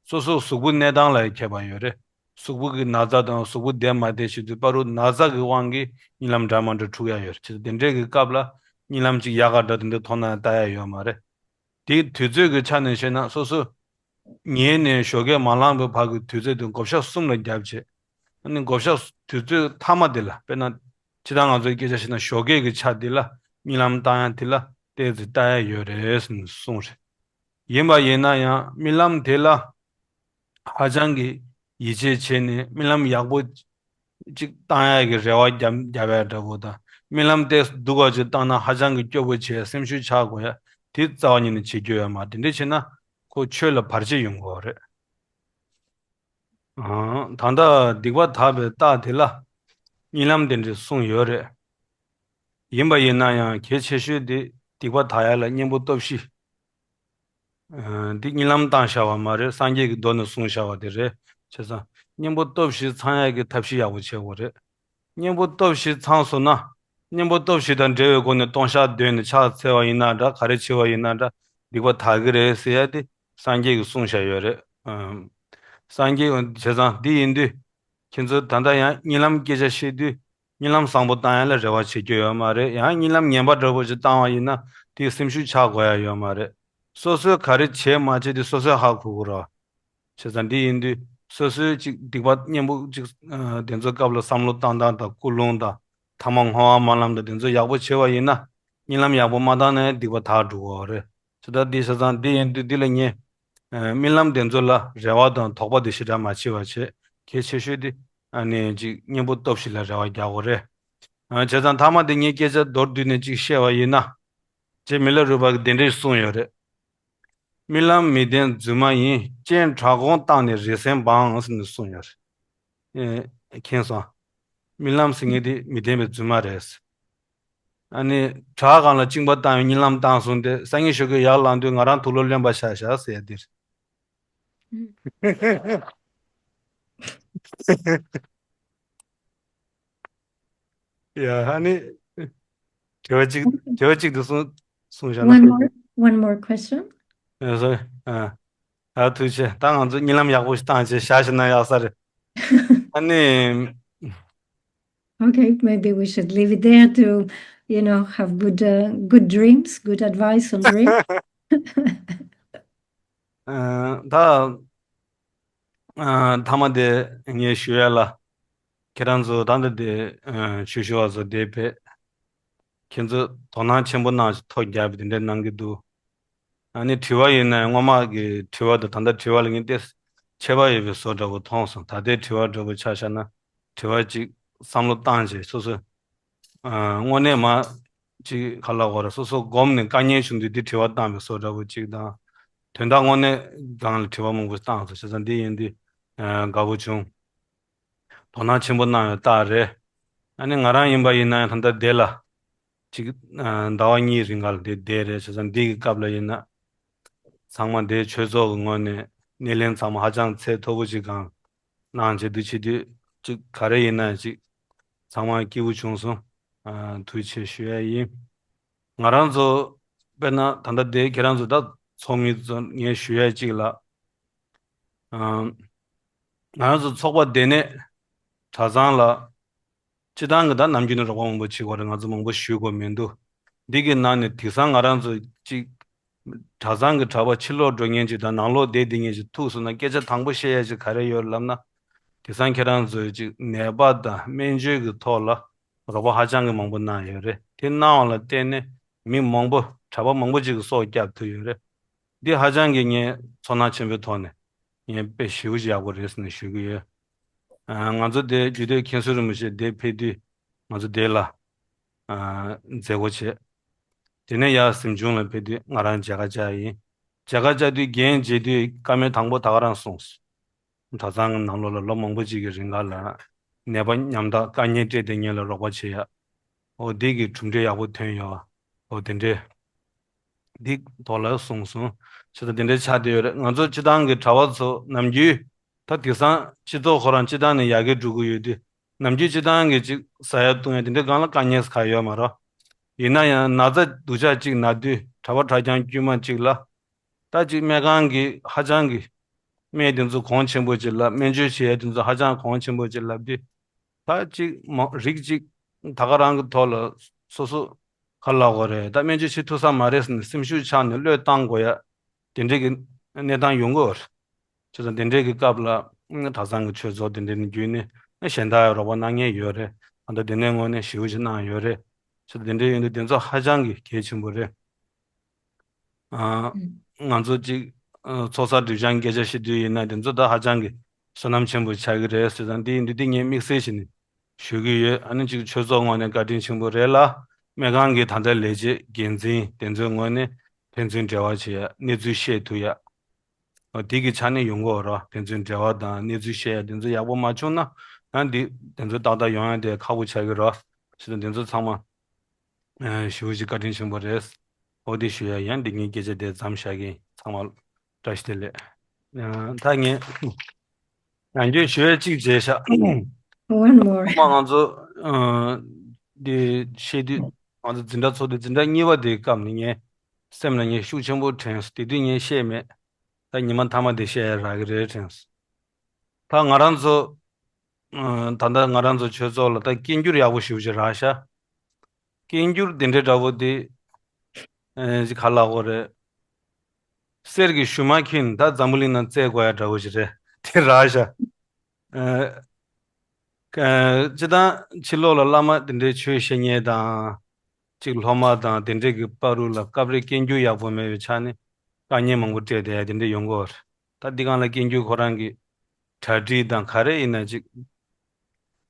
སོ་སོའི་གཟུགས་པོ་གནས་སྟངས་ལ་ཡང་ཁྱད་པར་ཡོད་རེད། གཟུགས་པོ་གི་ན་ཚ་དང་གཟུགས་པོ་བདེ་མ་བདེ་བྱེད་དུས་བར་དུ་ན་ཚ་གི་དབང་གིས་གཉིད་ལམ་འདྲ་མ་འདྲ་འཁྲུག་ཡ་ཡོད་རེད། བྱས་ཙང་དེ་འདྲའི་གི་སྐབས་ལ་གཉིད་ལམ་ཅིག་ཡག་ག་འདྲ་དེ་འདྲ་མཐོང་ན་ཡང་ལྟ་ཡ་ཡོད་མ་རེད། དེའི་དུས་ཚོད་ཀྱི་ཆ་ནས་བཤད་ན་སོ་སོ་ཉལ་ནས་ཞོགས་ཀས་མ་ལངས་པའི་བར་གྱི་དུས་ཚོད་དེ་བགོ་བཤའ་གསུམ་ལ་བརྒྱབ་བྱས། ཨ་ནི་བགོ་བཤའ་དུས་ཚོད་མཐའ་མ་དེ་ལ་དཔེར་ན་ཕྱི་ཟླ་ང་ཚོའི་སྐད་ཆ་བཤད་ན་ཞོགས་ཀས་ཀྱི་ཆ་དེ་ལ་གཉིད་ལམ་བཏང་ཡ་དེ་ལ་ཏོག་ཙམ་ལྟ་ཡ་ཡོད་རེད་ཟེར་ནས་གསུངས་རེད། ཡིན་པ་ཡིན་ན་ཡང་རྨི་ལམ་དེ་ལ་ཧ་ཅང་གི་ཡིད་ཆེས་བྱས་ནས་རྨི་ལམ་ཡག་པོ་ཅིག་བཏང་ཡ་གི་རེ་བ་བརྒྱབ་བརྒྱབ་ཡ་འདྲ་པོ་དང་རྨི་ལམ་དེ་སྡུག་པ་ཅིག་བཏང་ན་ཧ་ཅང་གི་སྐྱོ་པོ་བྱས་སེམས་ཤུགས་ཆག་དགོས་ཡ་དེ་རྩ་བ་ཉིད་ནས་བྱེད་རྒྱུ་ཡོད་མ་རེད། དེ་འདྲ་བྱས་ན་ཁོ་ཆོས་ལ་བར་ཆད་ཡོང་གི་ཡོད་རེད། ཨང་། ད་ལྟ་སྡིག་པ་དག་པའི་རྟགས་དེ་ལ་གཉིད་ལམ་དེ་འདྲ་གསུངས་ཡོད་རེད། ཡིན་པ་ཡིན་ན་ཡང་གལ་ཆེ་ཤོས་དེ་སྡིག་པ་དག་ཡ་ལ་གཉེན་པོ་སྟོབས་བཞི། ཨ། འདི་གཉིད་ལམ་བཏང་བཞག་པ་མ་རེད། སངས་རྒྱས་ཀྱི་མདོ་ནས་གསུངས་བཞག་པ་དེ་རེད། བྱས་ཙང་གཉེན་པོ་སྟོབས་བཞི་ཚང་ཡ་གི་ཐབས་ཤེས་ཡག་པོ་བྱེད་དགོས་རེད། གཉེན་པོ་སྟོབས་བཞི་ཚང་སོང་ན། གཉེན་པོ་སྟོབས་བཞི་དང་འབྲེལ་བའི་སྒོ་ནས་ལྟུང་བཤགས་འདོན་ནས་ཕྱག་འཚལ་བ་ཡིན་ན་འདྲ་ག་རེ་བྱེད་པ་ཡིན་ན་འདྲ་སྡིག་པ་དག་གི་རེད་ཟེར་ཡ་དེ་སངས་རྒྱས་ཀྱིས་གསུངས་བཞག་ཡོད་རེད། ཨམ། སངས་རྒྱས་བྱས་ཙང་འདི་ཡིན་དུས། ཁྱེད་ཚོ་ད་ལྟ་ཡང་གཉིད་ལམ་སྐད་ཆ་བཤད་དུས་གཉིད་ལམ་བཟང་པོ་བཏང་ཡ་ལ་རེ་བ་བྱེད་རྒྱུ་ཡོད་མ་རེད། ཡང་གཉིད་ལམ་ངན་པ་འདྲ་པོ་ཅིག་བཏང་བ་ཡིན་ན་དེའི་སེམས་ཤུགས་ཆག་དགོས་ཡ་ཡོད་མ་རེད། སོ་སོས་ག་རེ་བྱས་མ་བྱས་དེ་སོ་སོས་ཧ་གོ་གི་རེད། བྱས་ཙང་འདི་ཡིན་དུས་སོ་སོའི་ཅིག་སྡིག་པ་གཉེན་པོ་ཅིག་ཨ། དེ་ཚོའི་སྐབས་ལ་བསམ་བློ་བཏང་སྟངས་དང་ཀུན་སློང་དང་ཐ་མག་བསྔོ་བ་སྨོན་ལམ་དང་དེ་ཚོ་ཡག་པོ་བྱས་པ་ཡིན་ན་གཉིད་ལམ་ཡག་པོ་མ་བཏང་ན་ཡང་སྡིག་པ་དག་འགྲོ་གི་རེད། བྱས་ཙང་འདི་བྱས་ཙང་འདི་ཡིན་དུས་འདི་ལ་ངས་ཨ། རྨི་ལམ་དེ་ཚོ་ལ་རེ་བ་དང་དོགས་པ་དེ་ཞེ་དྲག་མ་བྱེད་པ་བྱེད། གལ་ཆེ་ཤོས་དེ་ཨ་ནི་ཅིག་གཉེན་པོ་སྟོབས་བཞི་ལ་རེ་བ་རྒྱག་དགོས་རེད། ཨ། བྱས་ཙང་མཐའ་མ་དེ་ངས་སྐད་ཆ་མདོར་བསྡུས་ནས་ཅིག་བཤད་པ་ཡིན་ན། རྗེ་མི་ལ་རས་པ་གིས་དེ་འདྲས་གསུངས་ཡོད་རེད། རྨི་ལམ་མི་བདེན་རྫུན་མ་ཡིན། སྤྱན་བྲག་ཁུང་བཏང་ནས་རེ་སེན་སྦངས་ཟེར་ནས་གསུངས་ཡོད་རེད། ཨེ། མཁྱེན་སོང་། རྨི་ལམ་ཟེར་མཁན་དེ་མི་བདེན་པའི་རྫུན་མ་རེད། ཨ་ནི་བྲག་སྒང་ལ་གཅིན་པ་བཏང་བའི་གཉིད་ལམ་བཏང་སོང་སྟེ་སང་ཉིན་ཞོགས་ཀས་ཡར་ལངས་དུས་ང་རང་དུག་ལོག་ལོན་པ་ཤག་ཤག་ཟེར་ཡ་འདིར། ཡ། ཨ་ནི་དྲི་བ་གཅིག་དྲི་བ་གཅིག་དེ་གསུངས་གསུངས་བཞག་ན། One more, one more question. ཨ་སོ་ཨ་ཨ་ཐུགས་རྗེ་ཆེ། ད་ང་ཚོ་གཉིད་ལམ་ཡག་པོ་ཞིག་བཏང་བྱས་བཞག་ཤི་ན་ཡག་ས་རེད། ཨ་ནི། Okay, maybe we should leave it there to, you know, have good, uh, good dreams, good advice on dreams. ཨ་ད་ཨ་མཐའ་མ་དེ་ངས་ཞུ་ཡ་ལ། ཁྱེད་རང་ཚོ་ད་ལྟ་དེ་ཨ་ཆོས་ཞུ་བ་ཚོ་དེ་བས་ཁྱེད་ཚོ་དོ་སྣང་ཆེན་པོ་གནང་ཞིག་ཐོ་རྒྱག་པ་དེ་འདྲ་གནང་གི་འདུག་ཨ་ནི་དྲི་བ་ཡིན་ན་སྔོན་མ་གི་དྲི་བ་དང་ད་ལྟ་དྲི་བ་ལ་ངས་ཏོག་ཙམ་ཁྱད་པར་ཡོད་པའི་བཟོ་འདྲ་པོ་མཐོང་སོང་། ད་ལྟའི་དྲི་བ་འདྲ་པོ་ཆ་བཞག་ན་དྲི་བ་ཅིག་བསམ་བློ་བཏང་བྱས་སོ་སོ་ཨ་དངོས་གནས་མ་ཅིག་ག་ལ་གོ་ར་སོ་སོ་སྒོམ་ནས་དཀའ་ངལ་བྱུང་དུས་འདི་དྲི་བ་བཏང་བའི་བཟོ་འདྲ་པོ་ཅིག་དང་། དོན་དག་དངོས་གནས་སྒང་ལ་དྲི་བ་མང་པོ་བཏང་སོང་། བྱས་ཙང་འདི་ཡིན་དུས་ཨ་དགའ་པོ་བྱུང་། དོ་སྣང་ཆེན་པོ་གནང་ཡོད་རྟགས་རེད། ཨ་ནི་ང་རང་ཡིན་པ་ཡིན་ན་ཡང་ད་ལྟ་བསྡད་ལ་ཅིག་ཨ་ཟླ་བ་གཉིས་རིང་ག་ལ་བསྡད་བསྡད་རེད། བྱས་ཙང་འདི་གི་སྐབས་ལ་ཡིན་ན་ཚང་མ་འདིའི་ཆོས་ཚོགས་ཀྱི་ངོས་ནས་སྣེ་ལེན་ཚང་མ་ཧ་ཅང་ཚད་མཐོ་པོ་ཅིག་གང་གནང་བྱས་འདུག་བྱེད་དུས་ཅིག་ག་རེ་ཡིན་ན་ཅིག་ཚང་མ་སྐྱིད་པོ་བྱུང་སོང་། ཨ་ཐུགས་རྗེ་ཆེ་ཞུ་ཡ་ཡིན། ང་རང་ཚོ་དཔེར་ན་ད་ལྟ་དེ་ཁྱེད་རང་ཚོ་ད་ཚོགས་མི་ཚོ་ངས་ཞུ་ཡ་གཅིག་ལ། ཨ་ང་རང་ཚོ་ཚོགས་པ་དེ་ནས་གྲྭ་ཚང་ལ་སྤྱི་བཏང་གི་ད་ནམ་རྒྱུན་ནས་རོགས་པ་མང་པོ་བྱེད་དགོས་རེད། ང་ཚོ་མང་པོ་ཞུ་དགོས་མི་འདུག་འདི་གི་ནང་ནས་དེང་སང་ང་རང་ཚོ་གཅིག་གྲྭ་ཚང་གི་གྲྭ་པ་ཕྱི་ལོགས་འགྲོ་མཁན་ཅིག་དང་ནང་ལོགས་བསྡད་བསྡད་མཁན་ཅིག་ཐུག་སོང་ན་སྐད་ཆ་དང་པོ་བཤད་ཡ་ཅིག་ག་རེ་ཡོད་ལབ་ན། དེང་སང་ཁྱེད་རང་ཚོས་ཅིག་ནད་པ་དང་སྨན་བཅོས་ཀྱི་ཐོག་ལ་རོགས་པ་ཧ་ཅང་གི་མང་པོ་གནང་ཡོད་རེད། དེ་གནང་བ་ལ་བརྟེན་ནས་མི་མང་པོ་གྲྭ་པ་མང་པོ་ཅིག་གི་སྲོག་བསྐྱབས་ཐུབ་ཡོད་རེད། འདི་ཧ་ཅང་གི་ངས་ཚོར་སྣང་ཆེན་པོའི་ཐོག་ནས་ངས་དཔེ་ཞེ་པོ་ཅིག་ཡག་པོ་རེད་ཟེར་ནས་ཞུ་གི་ཡོད། ཨ་ང་ཚོ་དེ་རྒྱུད་སྟོད་མཁན་ཟུར་རིན་པོ་ཆེ་དེ་ཕེབས་དུས་ང་ཚོ་དེ་ལ་ཨ་མཛད་སྒོ་བྱས། དེ་ནས་ཡར་གཟིམ་ཆུང་ལ་ཕེབས་དུས་ང་རང་མཇལ་ཁ་བཅར་ཡིན། མཇལ་ཁ་བཅར་དུས་རྒན་མཇལ་དུས་བཀའ་མོལ་དང་པོ་ད་ག་རང་གསུངས་སོང་། གྲྭ་ཚང་གི་ནང་ལོགས་ལ་ལོ་མང་པོ་ཅིག་གི་རིང་ག་ལ་ནད་པ་ཉམ་ཐག་དཀའ་ངལ་འཕྲད་བསྡད་མཁན་ལ་རོགས་པ་བྱེད་ཡ། འོ་འདི་གི་གྲུབ་འབྲས་ཡག་པོ་ཐོན་ཡོད། འོ་དེ་འདྲས་འདི་ཐོག་ལ་གསུངས་སོང་། བྱས་ཙང་དེ་འདྲས་ཆགས་བསྡད་ཡོད་རེད། ང་ཚོ་སྤྱི་བཏང་གི་གྲྭ་པ་ཚོ་ནམ་རྒྱུན་ད་དེང་སང་སྤྱི་ཚོགས་ཁོ་རང་སྤྱི་བཏང་ནས་ཡར་རྒྱས་འགྲོ་གི་ཡོད་དུས་ནམ་རྒྱུན་སྤྱི་བཏང་གི་ཅིག་ཟ་ཡ་བཏུང་ཡ་དེ་འདྲས་སྒང་ལ་དཀའ་ངལ་ག་ཡོད་མ་རེད། ཡིན་ན་ཡང་ན་ཚ་སྡུག་ཅག་ཅིག་ན་དུས་གྲྭ་པ་གྲྭ་རྐྱང་དཀྱུས་མ་ཅིག་ལ། ད་ཅིག་སྨན་ཁང་གི་ཧ་ཅང་གི་སྨན་དེ་ཚོ་གོང་ཆེན་པོ་ཅིག་ལབ། སྨན་བཅོས་བྱེད་ཡ་དེ་ཚོ་ཧ་ཅང་གོང་ཆེན་པོ་ཅིག་ལབ་དུས་ད་ཅིག་མ་རིགས་ཅིག་ད་ག་རང་གི་ཐོག་ལ་སོ་སོ་ག་ལ་གོ་རེད། ད་སྨན་བཅོས་བྱེད་ཐུབ་ས་མ་རེད་ཟེར་ནས་སེམས་ཤུགས་ཆག་ནས་བློས་བཏང་དགོས་ཡ་དེ་འདྲས་ཀྱི་གནས་སྟངས་ཡོང་གི་ཡོད་རེད། བྱས་ཙང་དེ་འདྲས་ཀྱི་སྐབས་ལ་གྲྭ་ཚང་གི་ཆོས་ཚོགས་དེ་འདྲས་ནས་བརྒྱུད་ནས་གཞན་དག་རོགས་པ་གནང་མཁན་ཡོད་རེད། ད་ལྟ་དེ་ནས་ངོས་ནས་ཞེ་པོ་ཅིག་གནང་ཡོད་རེད། བྱས་ཙང་དེ་འདྲས་ཡོང་དུས་དེ་ཚོ་ཧ་ཅང་གི་གལ་ཆེན་པོ་རེད། ཨ། ང་ཚོ་གཅིག་ཨ་ཚོགས་བསགས་སྒྲིབ་སྦྱང་སྐད་ཆ་བཤད་དུས་ཡིན་ན་དེ་ཚོ་ད་ཧ་ཅང་གི་བསོད་ནམས་ཆེན་པོ་ཆགས་ཀྱི་རེད་ཟེར་ཙང་འདི་ཡིན་དུས་འདི་ངས་དམིགས་བསལ་བྱས་ནས་ཞུ་གི་ཡོད། ཨ་ནི་གཅིག་ཆོས་ཚོགས་ངོས་ནས་བཀའ་དྲིན་ཆེན་པོ་རེད་ལ། སྨན་ཁང་གི་ད་ལྟ་ལས་བྱེད་འགན་འཛིན་དེ་ཚོའི་ངོས་ནས་ཕན་ཚུན་འབྲེལ་བ་བྱེད་ཡ་གནས་ཚུལ་བཤད་ཐུབ་ཡ། ཨ་དེ་གི་ཆ་ནས་ཡོང་གི་ཡོད་རེད། ཕན་ཚུན་འབྲེལ་བ་དང་གནས་ཚུལ་བཤད་ཡ་དེ་ཚོ་ཡག་པོ་མ་བྱུང་ན་ཡང་འདི་དེ་ཚོ་ཏག་ཏག་ཡོང་ཡ་དེ་ཁག་པོ་ཆགས་ཀྱི་རེད། བྱས་ཙང་དེ་ཚོ་ཚང་མ་ཨ་ཞེ་པོ་ཅིག་བཀའ་དྲིན་ཆེན་པོ་རེད། འོ་དེ་ཞུ་ཡ་ཡིན། འདི་ངའི་སྐད་ཆ་དེ་མཚམས་བཞག་གི་ཡིན། ཚང་མ་བཀྲ་ཤིས་བདེ་ལེགས། ཨ་ད་ངས་ཡང་བསྐྱར་ཞུ་ཡ་གཅིག་བྱས་ཤག One more. ཐོག་མ་ང་ཚོ་ཨ་འདི་བཤད་དུས་ང་ཚོ་འཛིན་གྲྭ་ཚོགས་དུས་འཛིན་གྲྭ་གཉིས་པ་དེའི་སྐབས་ནས་ངའི་སེམས་ལ་ངས་ཤུགས་ཆེན་པོ་དྲན་སོང་། དེ་དུས་ངས་བཤད་མེད། ད་ཉི་མ་མཐའ་མ་དེ་བཤད་ཡ་རག་གི་རེད་དྲན་སོང་། ད་ང་རང་ཚོ་ཨ་ད་ལྟ་ང་རང་ཚོ་ཆོས་ཚོགས་ལ་ད་སྐད་འགྱུར་ཡག་པོ་ཞེ་པོ་ཅིག་རག་ཤག་སྐད་འགྱུར་དེ་འདྲའི་འདྲ་པོ་དེ་ཨ་ཅིག་ག་ལ་གོ་རེད། གསེར་གྱི་ཞུན་མ་འཁྱེར་ནས་ད་འཛམ་བུ་གླིང་ནང་བཙལ་དགོས་ཡ་འདྲ་པོ་ཞིག་རེད། དེ་རག་ཤག་ཨ་ཨ་སྤྱིར་བཏང་ཕྱི་ལོགས་ལ་བླ་མ་དེ་འདྲའི་ཆོས་བཤད་མཁན་དང་། གཅིག་སློབ་མ་དང་དེ་འདྲས་ཀྱི་བར་དུ་ལ་སྐབས་རེ་སྐད་འགྱུར་ཡག་པོ་མེད་པའི་ཆ་ནས་དཀའ་ངལ་མང་པོ་སྤྲད་བསྡད་ཡ་དེ་འདྲས་ཡོང་གི་ཡོད་རེད། ད་འདི་སྒང་ལ་སྐད་འགྱུར་ཁོ་རང་གི་གྲ་སྒྲིག་དང་ག་རེ་ཡིན་ན་ཅིག་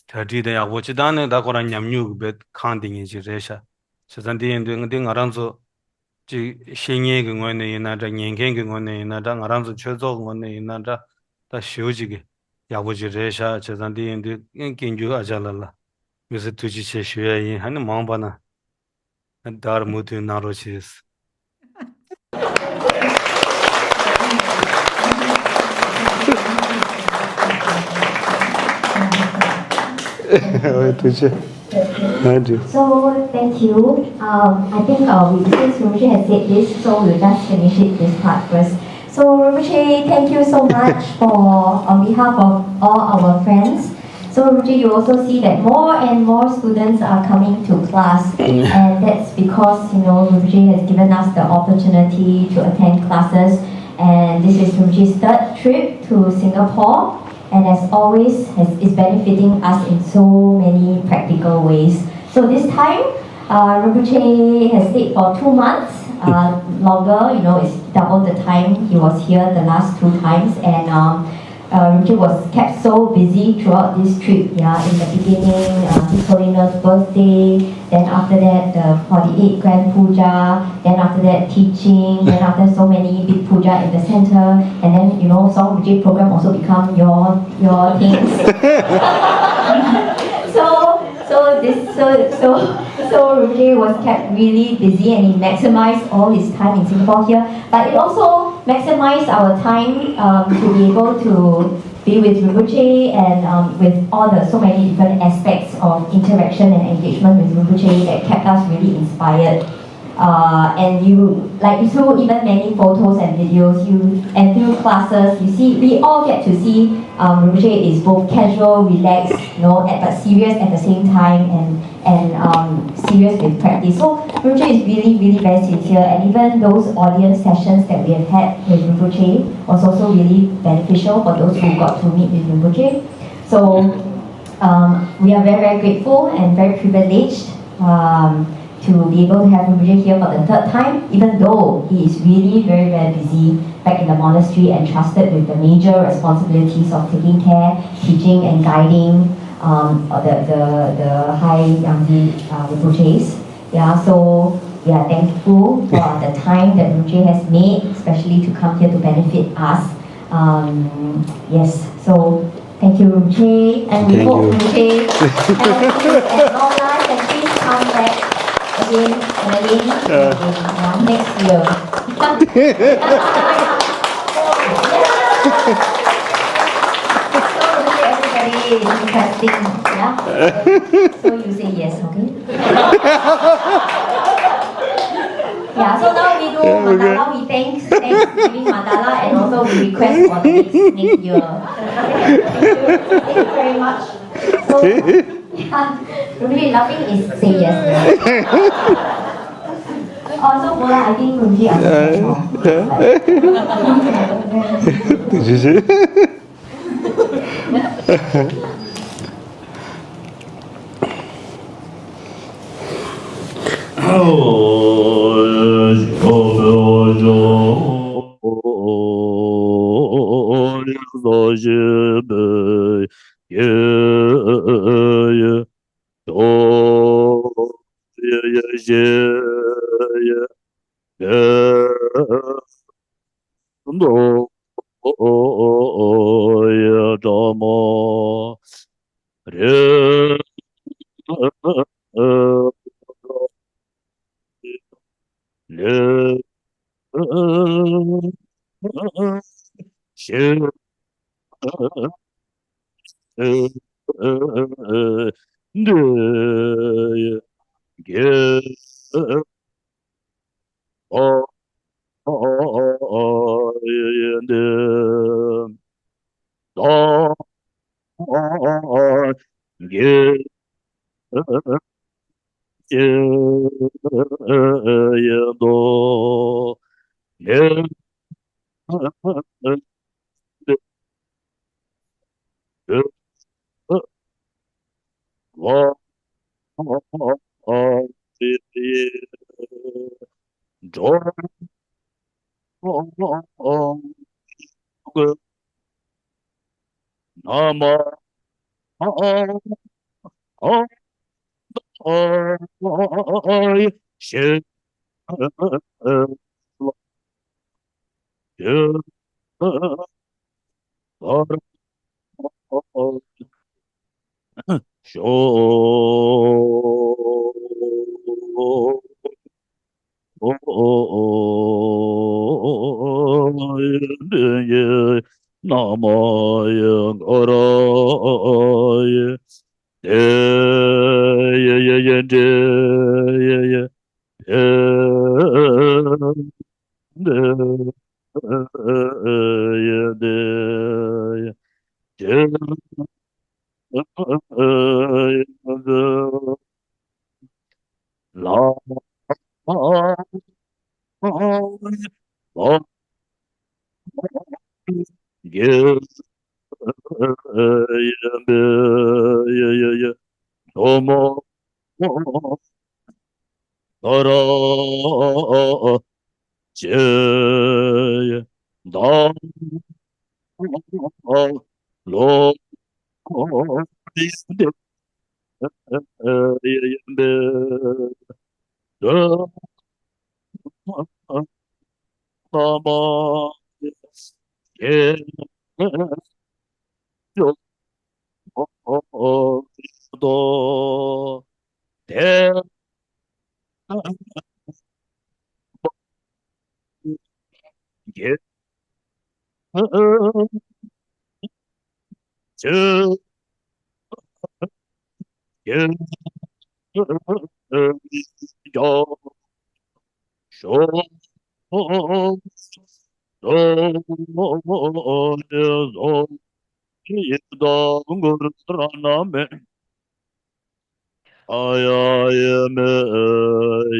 གྲ་སྒྲིག་དང་ཡག་པོ་སྤྱིར་བཏང་ནས་ད་ཁོ་རང་ཉམས་མྱོང་གི་བེད་ཁང་དེ་ངེས་ཅིག་རེད་ཤག་བྱས་ཙང་འདི་ཡིན་དུས་འདི་ང་རང་ཚོ་ཅིག་བཤད་མཁན་གྱི་ངོས་ནས་ཡིན་ན་འདྲ། ཉན་མཁན་གྱི་ངོས་ནས་ཡིན་ན་འདྲ། ང་རང་ཚོ་ཆོས་ཚོགས་ཀྱི་ངོས་ནས་ཡིན་ན་འདྲ། ད་ཞེ་པོ་ཅིག་གི་ཡག་པོ་ཅིག་རེད་ཤག་བྱས་ཙང་འདི་ཡིན་དུས་སྐད་འགྱུར་ཨ་ཅག་ལགས་ལ་དམིགས་བསལ་ཐུགས་རྗེ་ཆེ་ཞུ་ཡ་ཡིན། ཨ་ནི་མ་འོངས་པ་ན་ད་གར་མུ་མཐུད་གནང་རོགས་བྱེད། ཨོ་ཐུགས་རྗེ་ཆེ། Thank you. So, thank you. Um, I think uh, we, since Rinpoche has said this, so we'll just finish it this part first. So, Rinpoche, thank you so much for, on behalf of all our friends. So, Rinpoche, you also see that more and more students are coming to class, and that's because, you know, Rinpoche has given us the opportunity to attend classes, and this is Rinpoche's third trip to Singapore. And as always, has, is benefiting us in so many practical ways. So this time, uh, Rinpoche has stayed for two months uh, longer. You know, it's double the time he was here the last two times. And um, uh, Rinpoche was kept so busy throughout this trip. Yeah, in the beginning, uh, His Holiness birthday, then after that, the forty-eight Grand Puja. Then after that, teaching. Then after, so many big puja in the center. And then, you know, Song Rinpoche program also become your your things. So so this so so so Rinpoche was kept really busy, and he maximized all his time in Singapore here. But it also maximized our time um, to be able to be with Rinpoche and um, with all the so many different aspects of interaction and engagement with Rinpoche that kept us really inspired. Uh, and you, like, through even many photos and videos, you and through classes, you see, we all get to see um, Rinpoche is both casual, relaxed, you know, at, but serious at the same time, and and um, serious with practice. So Rinpoche is really, really very sincere, and even those audience sessions that we have had with Rinpoche was also really beneficial for those who got to meet with Rinpoche. So um, we are very, very grateful and very privileged um, to be able to have Rinpoche here for the third time, even though he is really very, very busy back in the monastery, entrusted with the major responsibilities of taking care, teaching, and guiding um, the, the, the high Yangzi uh, Rinpoches. Yeah, so we are thankful for the time that Rinpoche has made, especially to come here to benefit us. Um, yes, so thank you, Rinpoche, and we Thank hope you. Rinpoche has you at long life, and please come back again and again and again, yeah, next year. So Rinpoche, everybody is requesting, yeah? So you say yes, okay? Yeah, so now we do Yeah, okay. Mandala, we thanks, thanksgiving mandala, and also we request for the next, next year. Thank you, thank you very much. So, yeah, Rinpoche, nothing is say yes. Also, Bola, I think Rinpoche understands more. Did you see? ཡེ་འདྲེ་ཡེ་ཡེ། ཡེ་འདྲེ་ཡེ་འདྲེ་ཡེ་འདྲེ་ཡེ་འདྲེ། ལ། ལ། ཡེ། ཡེ། ཡེ། ཡེ། ལོ་མོ། ལོ་ར། ཅེ། ད། ལོ། ཡེ། ཡེ། ཡེ། ཡེ། ན་མ། ཡེ། ཡོ། ཏོ། ཏེ། ཡེ། ཅེ། ཡེ། ཡ། ཞོ། ཟོ། ཡེ། ད་གུ་རུ་ར་ན་མེ། ཨ་ཡ་ཡེ་མེ་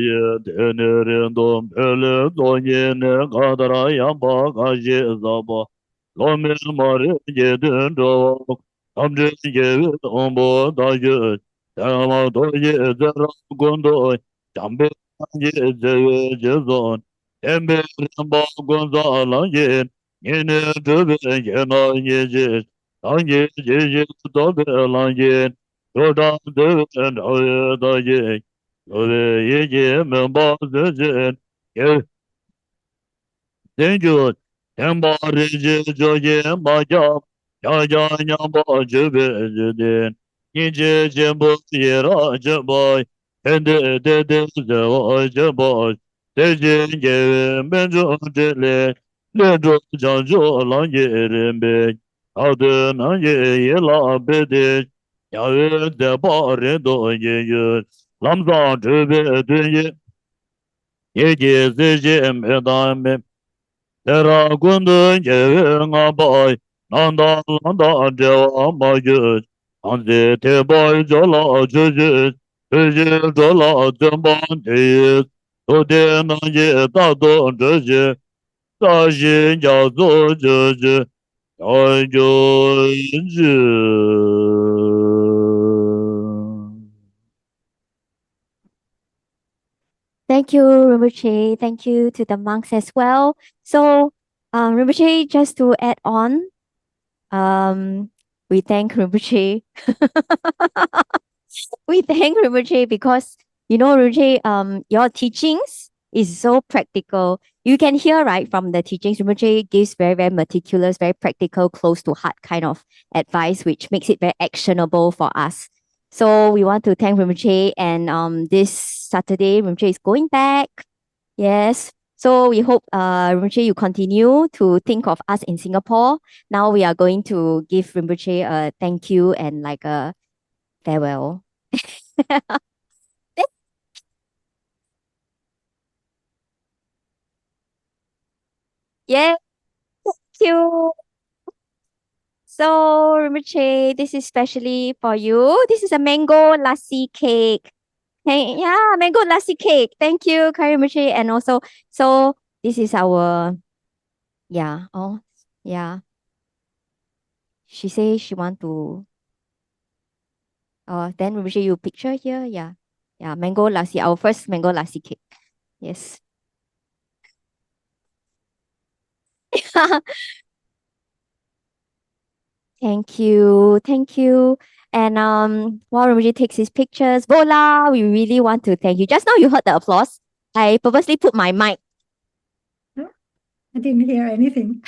ཡེ། དེ་ནས་རིང་དུ་འཕེལ་ལས་རྫོགས་ཉིད་ནས་ག་དར་ཡམ་པ་ག་ཞིག་ཟག་པ། ལོ་མི་མ་རིག་གི་དོན་འགྲོ་བ། རྣམ་འདྲེན་རྒྱལ་བའི་དབང་པོ་བདག་ཞུ། དེ་མ་ཐོབ་ཀྱི་ཚེ་རབས་ཀུན་ཏུ། བྱམས་པའི་སངས་རྒྱས་བརྩེ་བའི་རྗེས་སུ། བསྟན་པའི་རིམ་པ་ཀུན་བསྩལ་ལམ་གྱིས། ཉེ་གནས་གྲུབ་པའི་རྒྱལ་རྣམས་ཉིད་ཀྱིས། སངས་རྒྱས་ཀྱི་ཞིང་ཐོབ་པའི་ལམ་གྱིས། འགྲོ་དྲག་བརྩེ་བའི་དགྲ་བོའི་མཐའ་བཞི། གཡོ་བའི་ཡིད་ཀྱིས་མུན་པ་སེལ་ཕྱིར། རྒྱལ་བསྟན་གྱི་བསྟན་པ་རིན་ཆེན་ཕྱོགས་ཀྱིས་མ་ཁྱབ། ཕྱག་རྒྱ་མཉམ་པར་བརྗོད་པའི་བརྗོད་བདེ། སྙིང་རྗེ་ཆེན་པོ་ཡི་རང་བྱེད་པ། ཕན་བདེ་དེ་སྟེང་གསལ་བར་བྱེད་པ། དེ་བཞིན་རྒྱལ་བའི་རྨད་བྱུང་ཕྲིན་ལས། ལས་འགྲོ་བྱང་ཆུབ་ལམ་གྱི་རིམ་པས། བདག་ཏུ་ནམ་ཞིག་ཡིད་ལ་འབད་དེ། རྒྱལ་བའི་མཛད་པ་རིང་དུ་བརྗོད་ཕྱིར། ལམ་བཟང་བགྲོད་པའི་དོན་གྱི། ཡིད་ཀྱི་གསལ་བྱེད་མེད་དང་མེད། ཚེ་རབས་ཀུན་ཏུ་རྒྱལ་བའི་མངའ་བདག་རྣམ་དག་ལམ་དང་བྲལ་བར་མ་གྱུར། ཅང་སེམས་དད་པ་མཆོག་ལ་ཕྱག་ཕྱིར། བུ་བཞིན་འགྲོ་ལ་བརྩོན་པ་དེ་ཡིས། ཐུབ་བསྟན་རྣམས་ཀྱིས་རྟག་ཏུ་སྒྲོལ་ཕྱིར། བཀྲ་ཤིས་རྒྱ་མཚོ་ཆུ་སྐྱོད་ཕྱིར། བྱང་ཆུབ་ཕྱིར། Thank you, Rinpoche. Thank you to the monks as well. So, um, Rinpoche, just to add on, um, we thank Rinpoche. We thank Rinpoche because, you know, Rinpoche, um, your teachings is so practical. You can hear, right, from the teachings, Rinpoche gives very, very meticulous, very practical, close to heart kind of advice, which makes it very actionable for us. So we want to thank Rinpoche, and, um, this Saturday, Rinpoche is going back. Yes. So we hope, uh, Rinpoche, you continue to think of us in Singapore. Now we are going to give Rinpoche a thank you and, like, a farewell. Yeah. Thank you. So, Rinpoche, this is specially for you. This is a mango lassi cake. Hey, yeah, mango lassi cake. Thank you, Karen Rinpoche. And also, so this is our, yeah, oh, yeah. She says she want to, uh, then Rinpoche, you picture here, yeah. Yeah, mango lassi, our first mango lassi cake. Yes. Thank you. Thank you. And, um, while Rinpoche takes his pictures, Vola, we really want to thank you. Just now you heard the applause. I purposely put my mic. Huh? I didn't hear anything.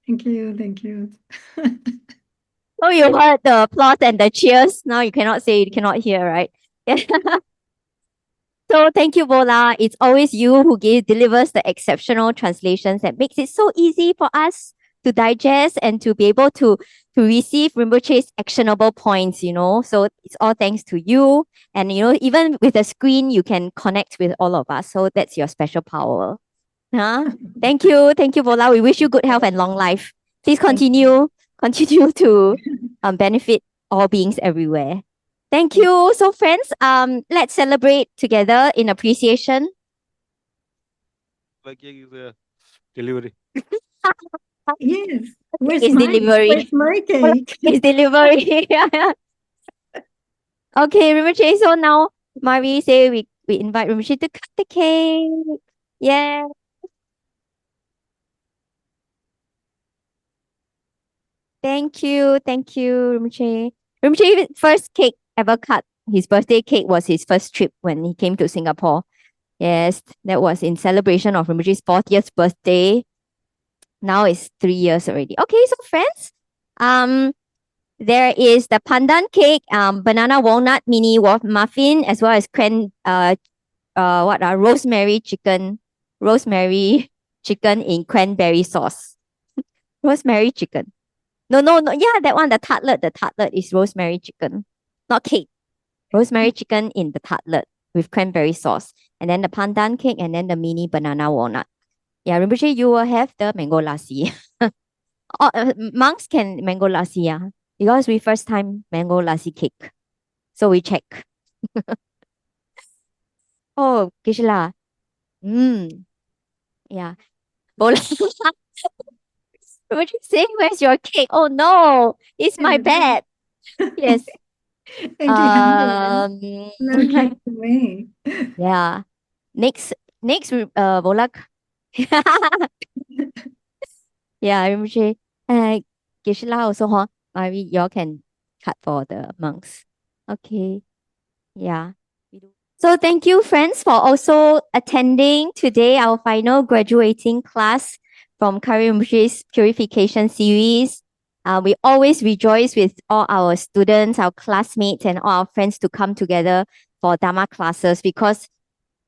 Thank you, thank you. So you heard the applause and the cheers. Now you cannot say, you cannot hear, right? So thank you, Vola. It's always you who give, delivers the exceptional translations that makes it so easy for us to digest and to be able to to receive Rinpoche's actionable points, you know. So it's all thanks to you. And, you know, even with the screen, you can connect with all of us. So that's your special power. Huh? Thank you. Thank you, Vola. We wish you good health and long life. Please continue, continue to um, benefit all beings everywhere. Thank you. So, friends, um, let's celebrate together in appreciation. My cake is a delivery. Yes. Where's It's my, delivery. Where's my cake? It's delivery. Yeah, yeah. Okay, Rinpoche. So now Mari say we, we invite Rinpoche to cut the cake. Yeah. Thank you, thank you, Rinpoche. Rinpoche first cake ever cut. His birthday cake was his first trip when he came to Singapore. Yes, that was in celebration of Rinpoche's fortieth birthday. Now it's three years already. Okay, so friends, um, there is the pandan cake, um, banana walnut mini wa- muffin, as well as cran, uh, uh, what uh, rosemary chicken, rosemary chicken in cranberry sauce. Rosemary chicken. No, no, no. Yeah, that one, the tartlet, the tartlet is rosemary chicken, not cake. Rosemary chicken in the tartlet with cranberry sauce, and then the pandan cake, and then the mini banana walnut. Yeah, Rinpoche, you will have the mango lassi. Oh, uh, monks can mango lassi, yeah, because we first time mango lassi cake, so we check. Oh, Gisela. Mm. Yeah. Vola. Would you say, "Where's your cake?" Oh no, it's my bed. Yes. Thank you. Happy Um, Little cake for me. yeah. Next, next, uh, Volak. Yeah, Rinpoche. Uh, Gisela also, huh? Mari, y'all can cut for the monks. Okay. Yeah. So thank you, friends, for also attending today our final graduating class from Karen Rinpoche's Purification Series. Uh, we always rejoice with all our students, our classmates, and all our friends to come together for Dharma classes because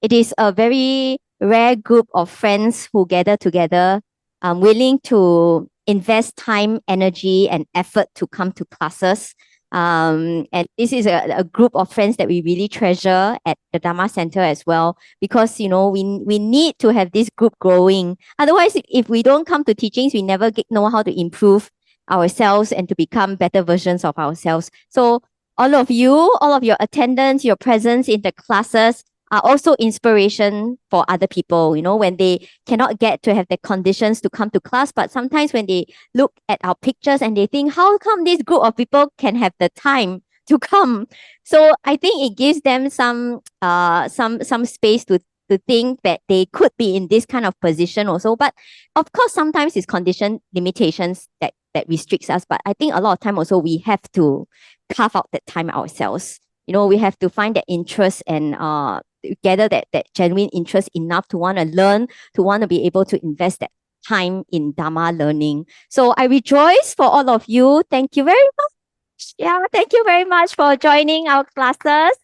it is a very rare group of friends who gather together, um, willing to invest time, energy, and effort to come to classes. Um, and this is a, a group of friends that we really treasure at the Dharma Center as well, because, you know, we we need to have this group growing. Otherwise, if, if we don't come to teachings, we never get, know how to improve ourselves and to become better versions of ourselves. So all of you, all of your attendance, your presence in the classes are also inspiration for other people, you know, when they cannot get to have the conditions to come to class, but sometimes when they look at our pictures and they think, "How come this group of people can have the time to come?" So I think it gives them some uh some some space to to think that they could be in this kind of position also. But of course, sometimes it's condition limitations that that restricts us. But I think a lot of time also we have to carve out that time ourselves. You know, we have to find that interest and uh gather that that genuine interest enough to want to learn, to want to be able to invest that time in Dharma learning. So I rejoice for all of you. Thank you very much. Yeah, thank you very much for joining our classes.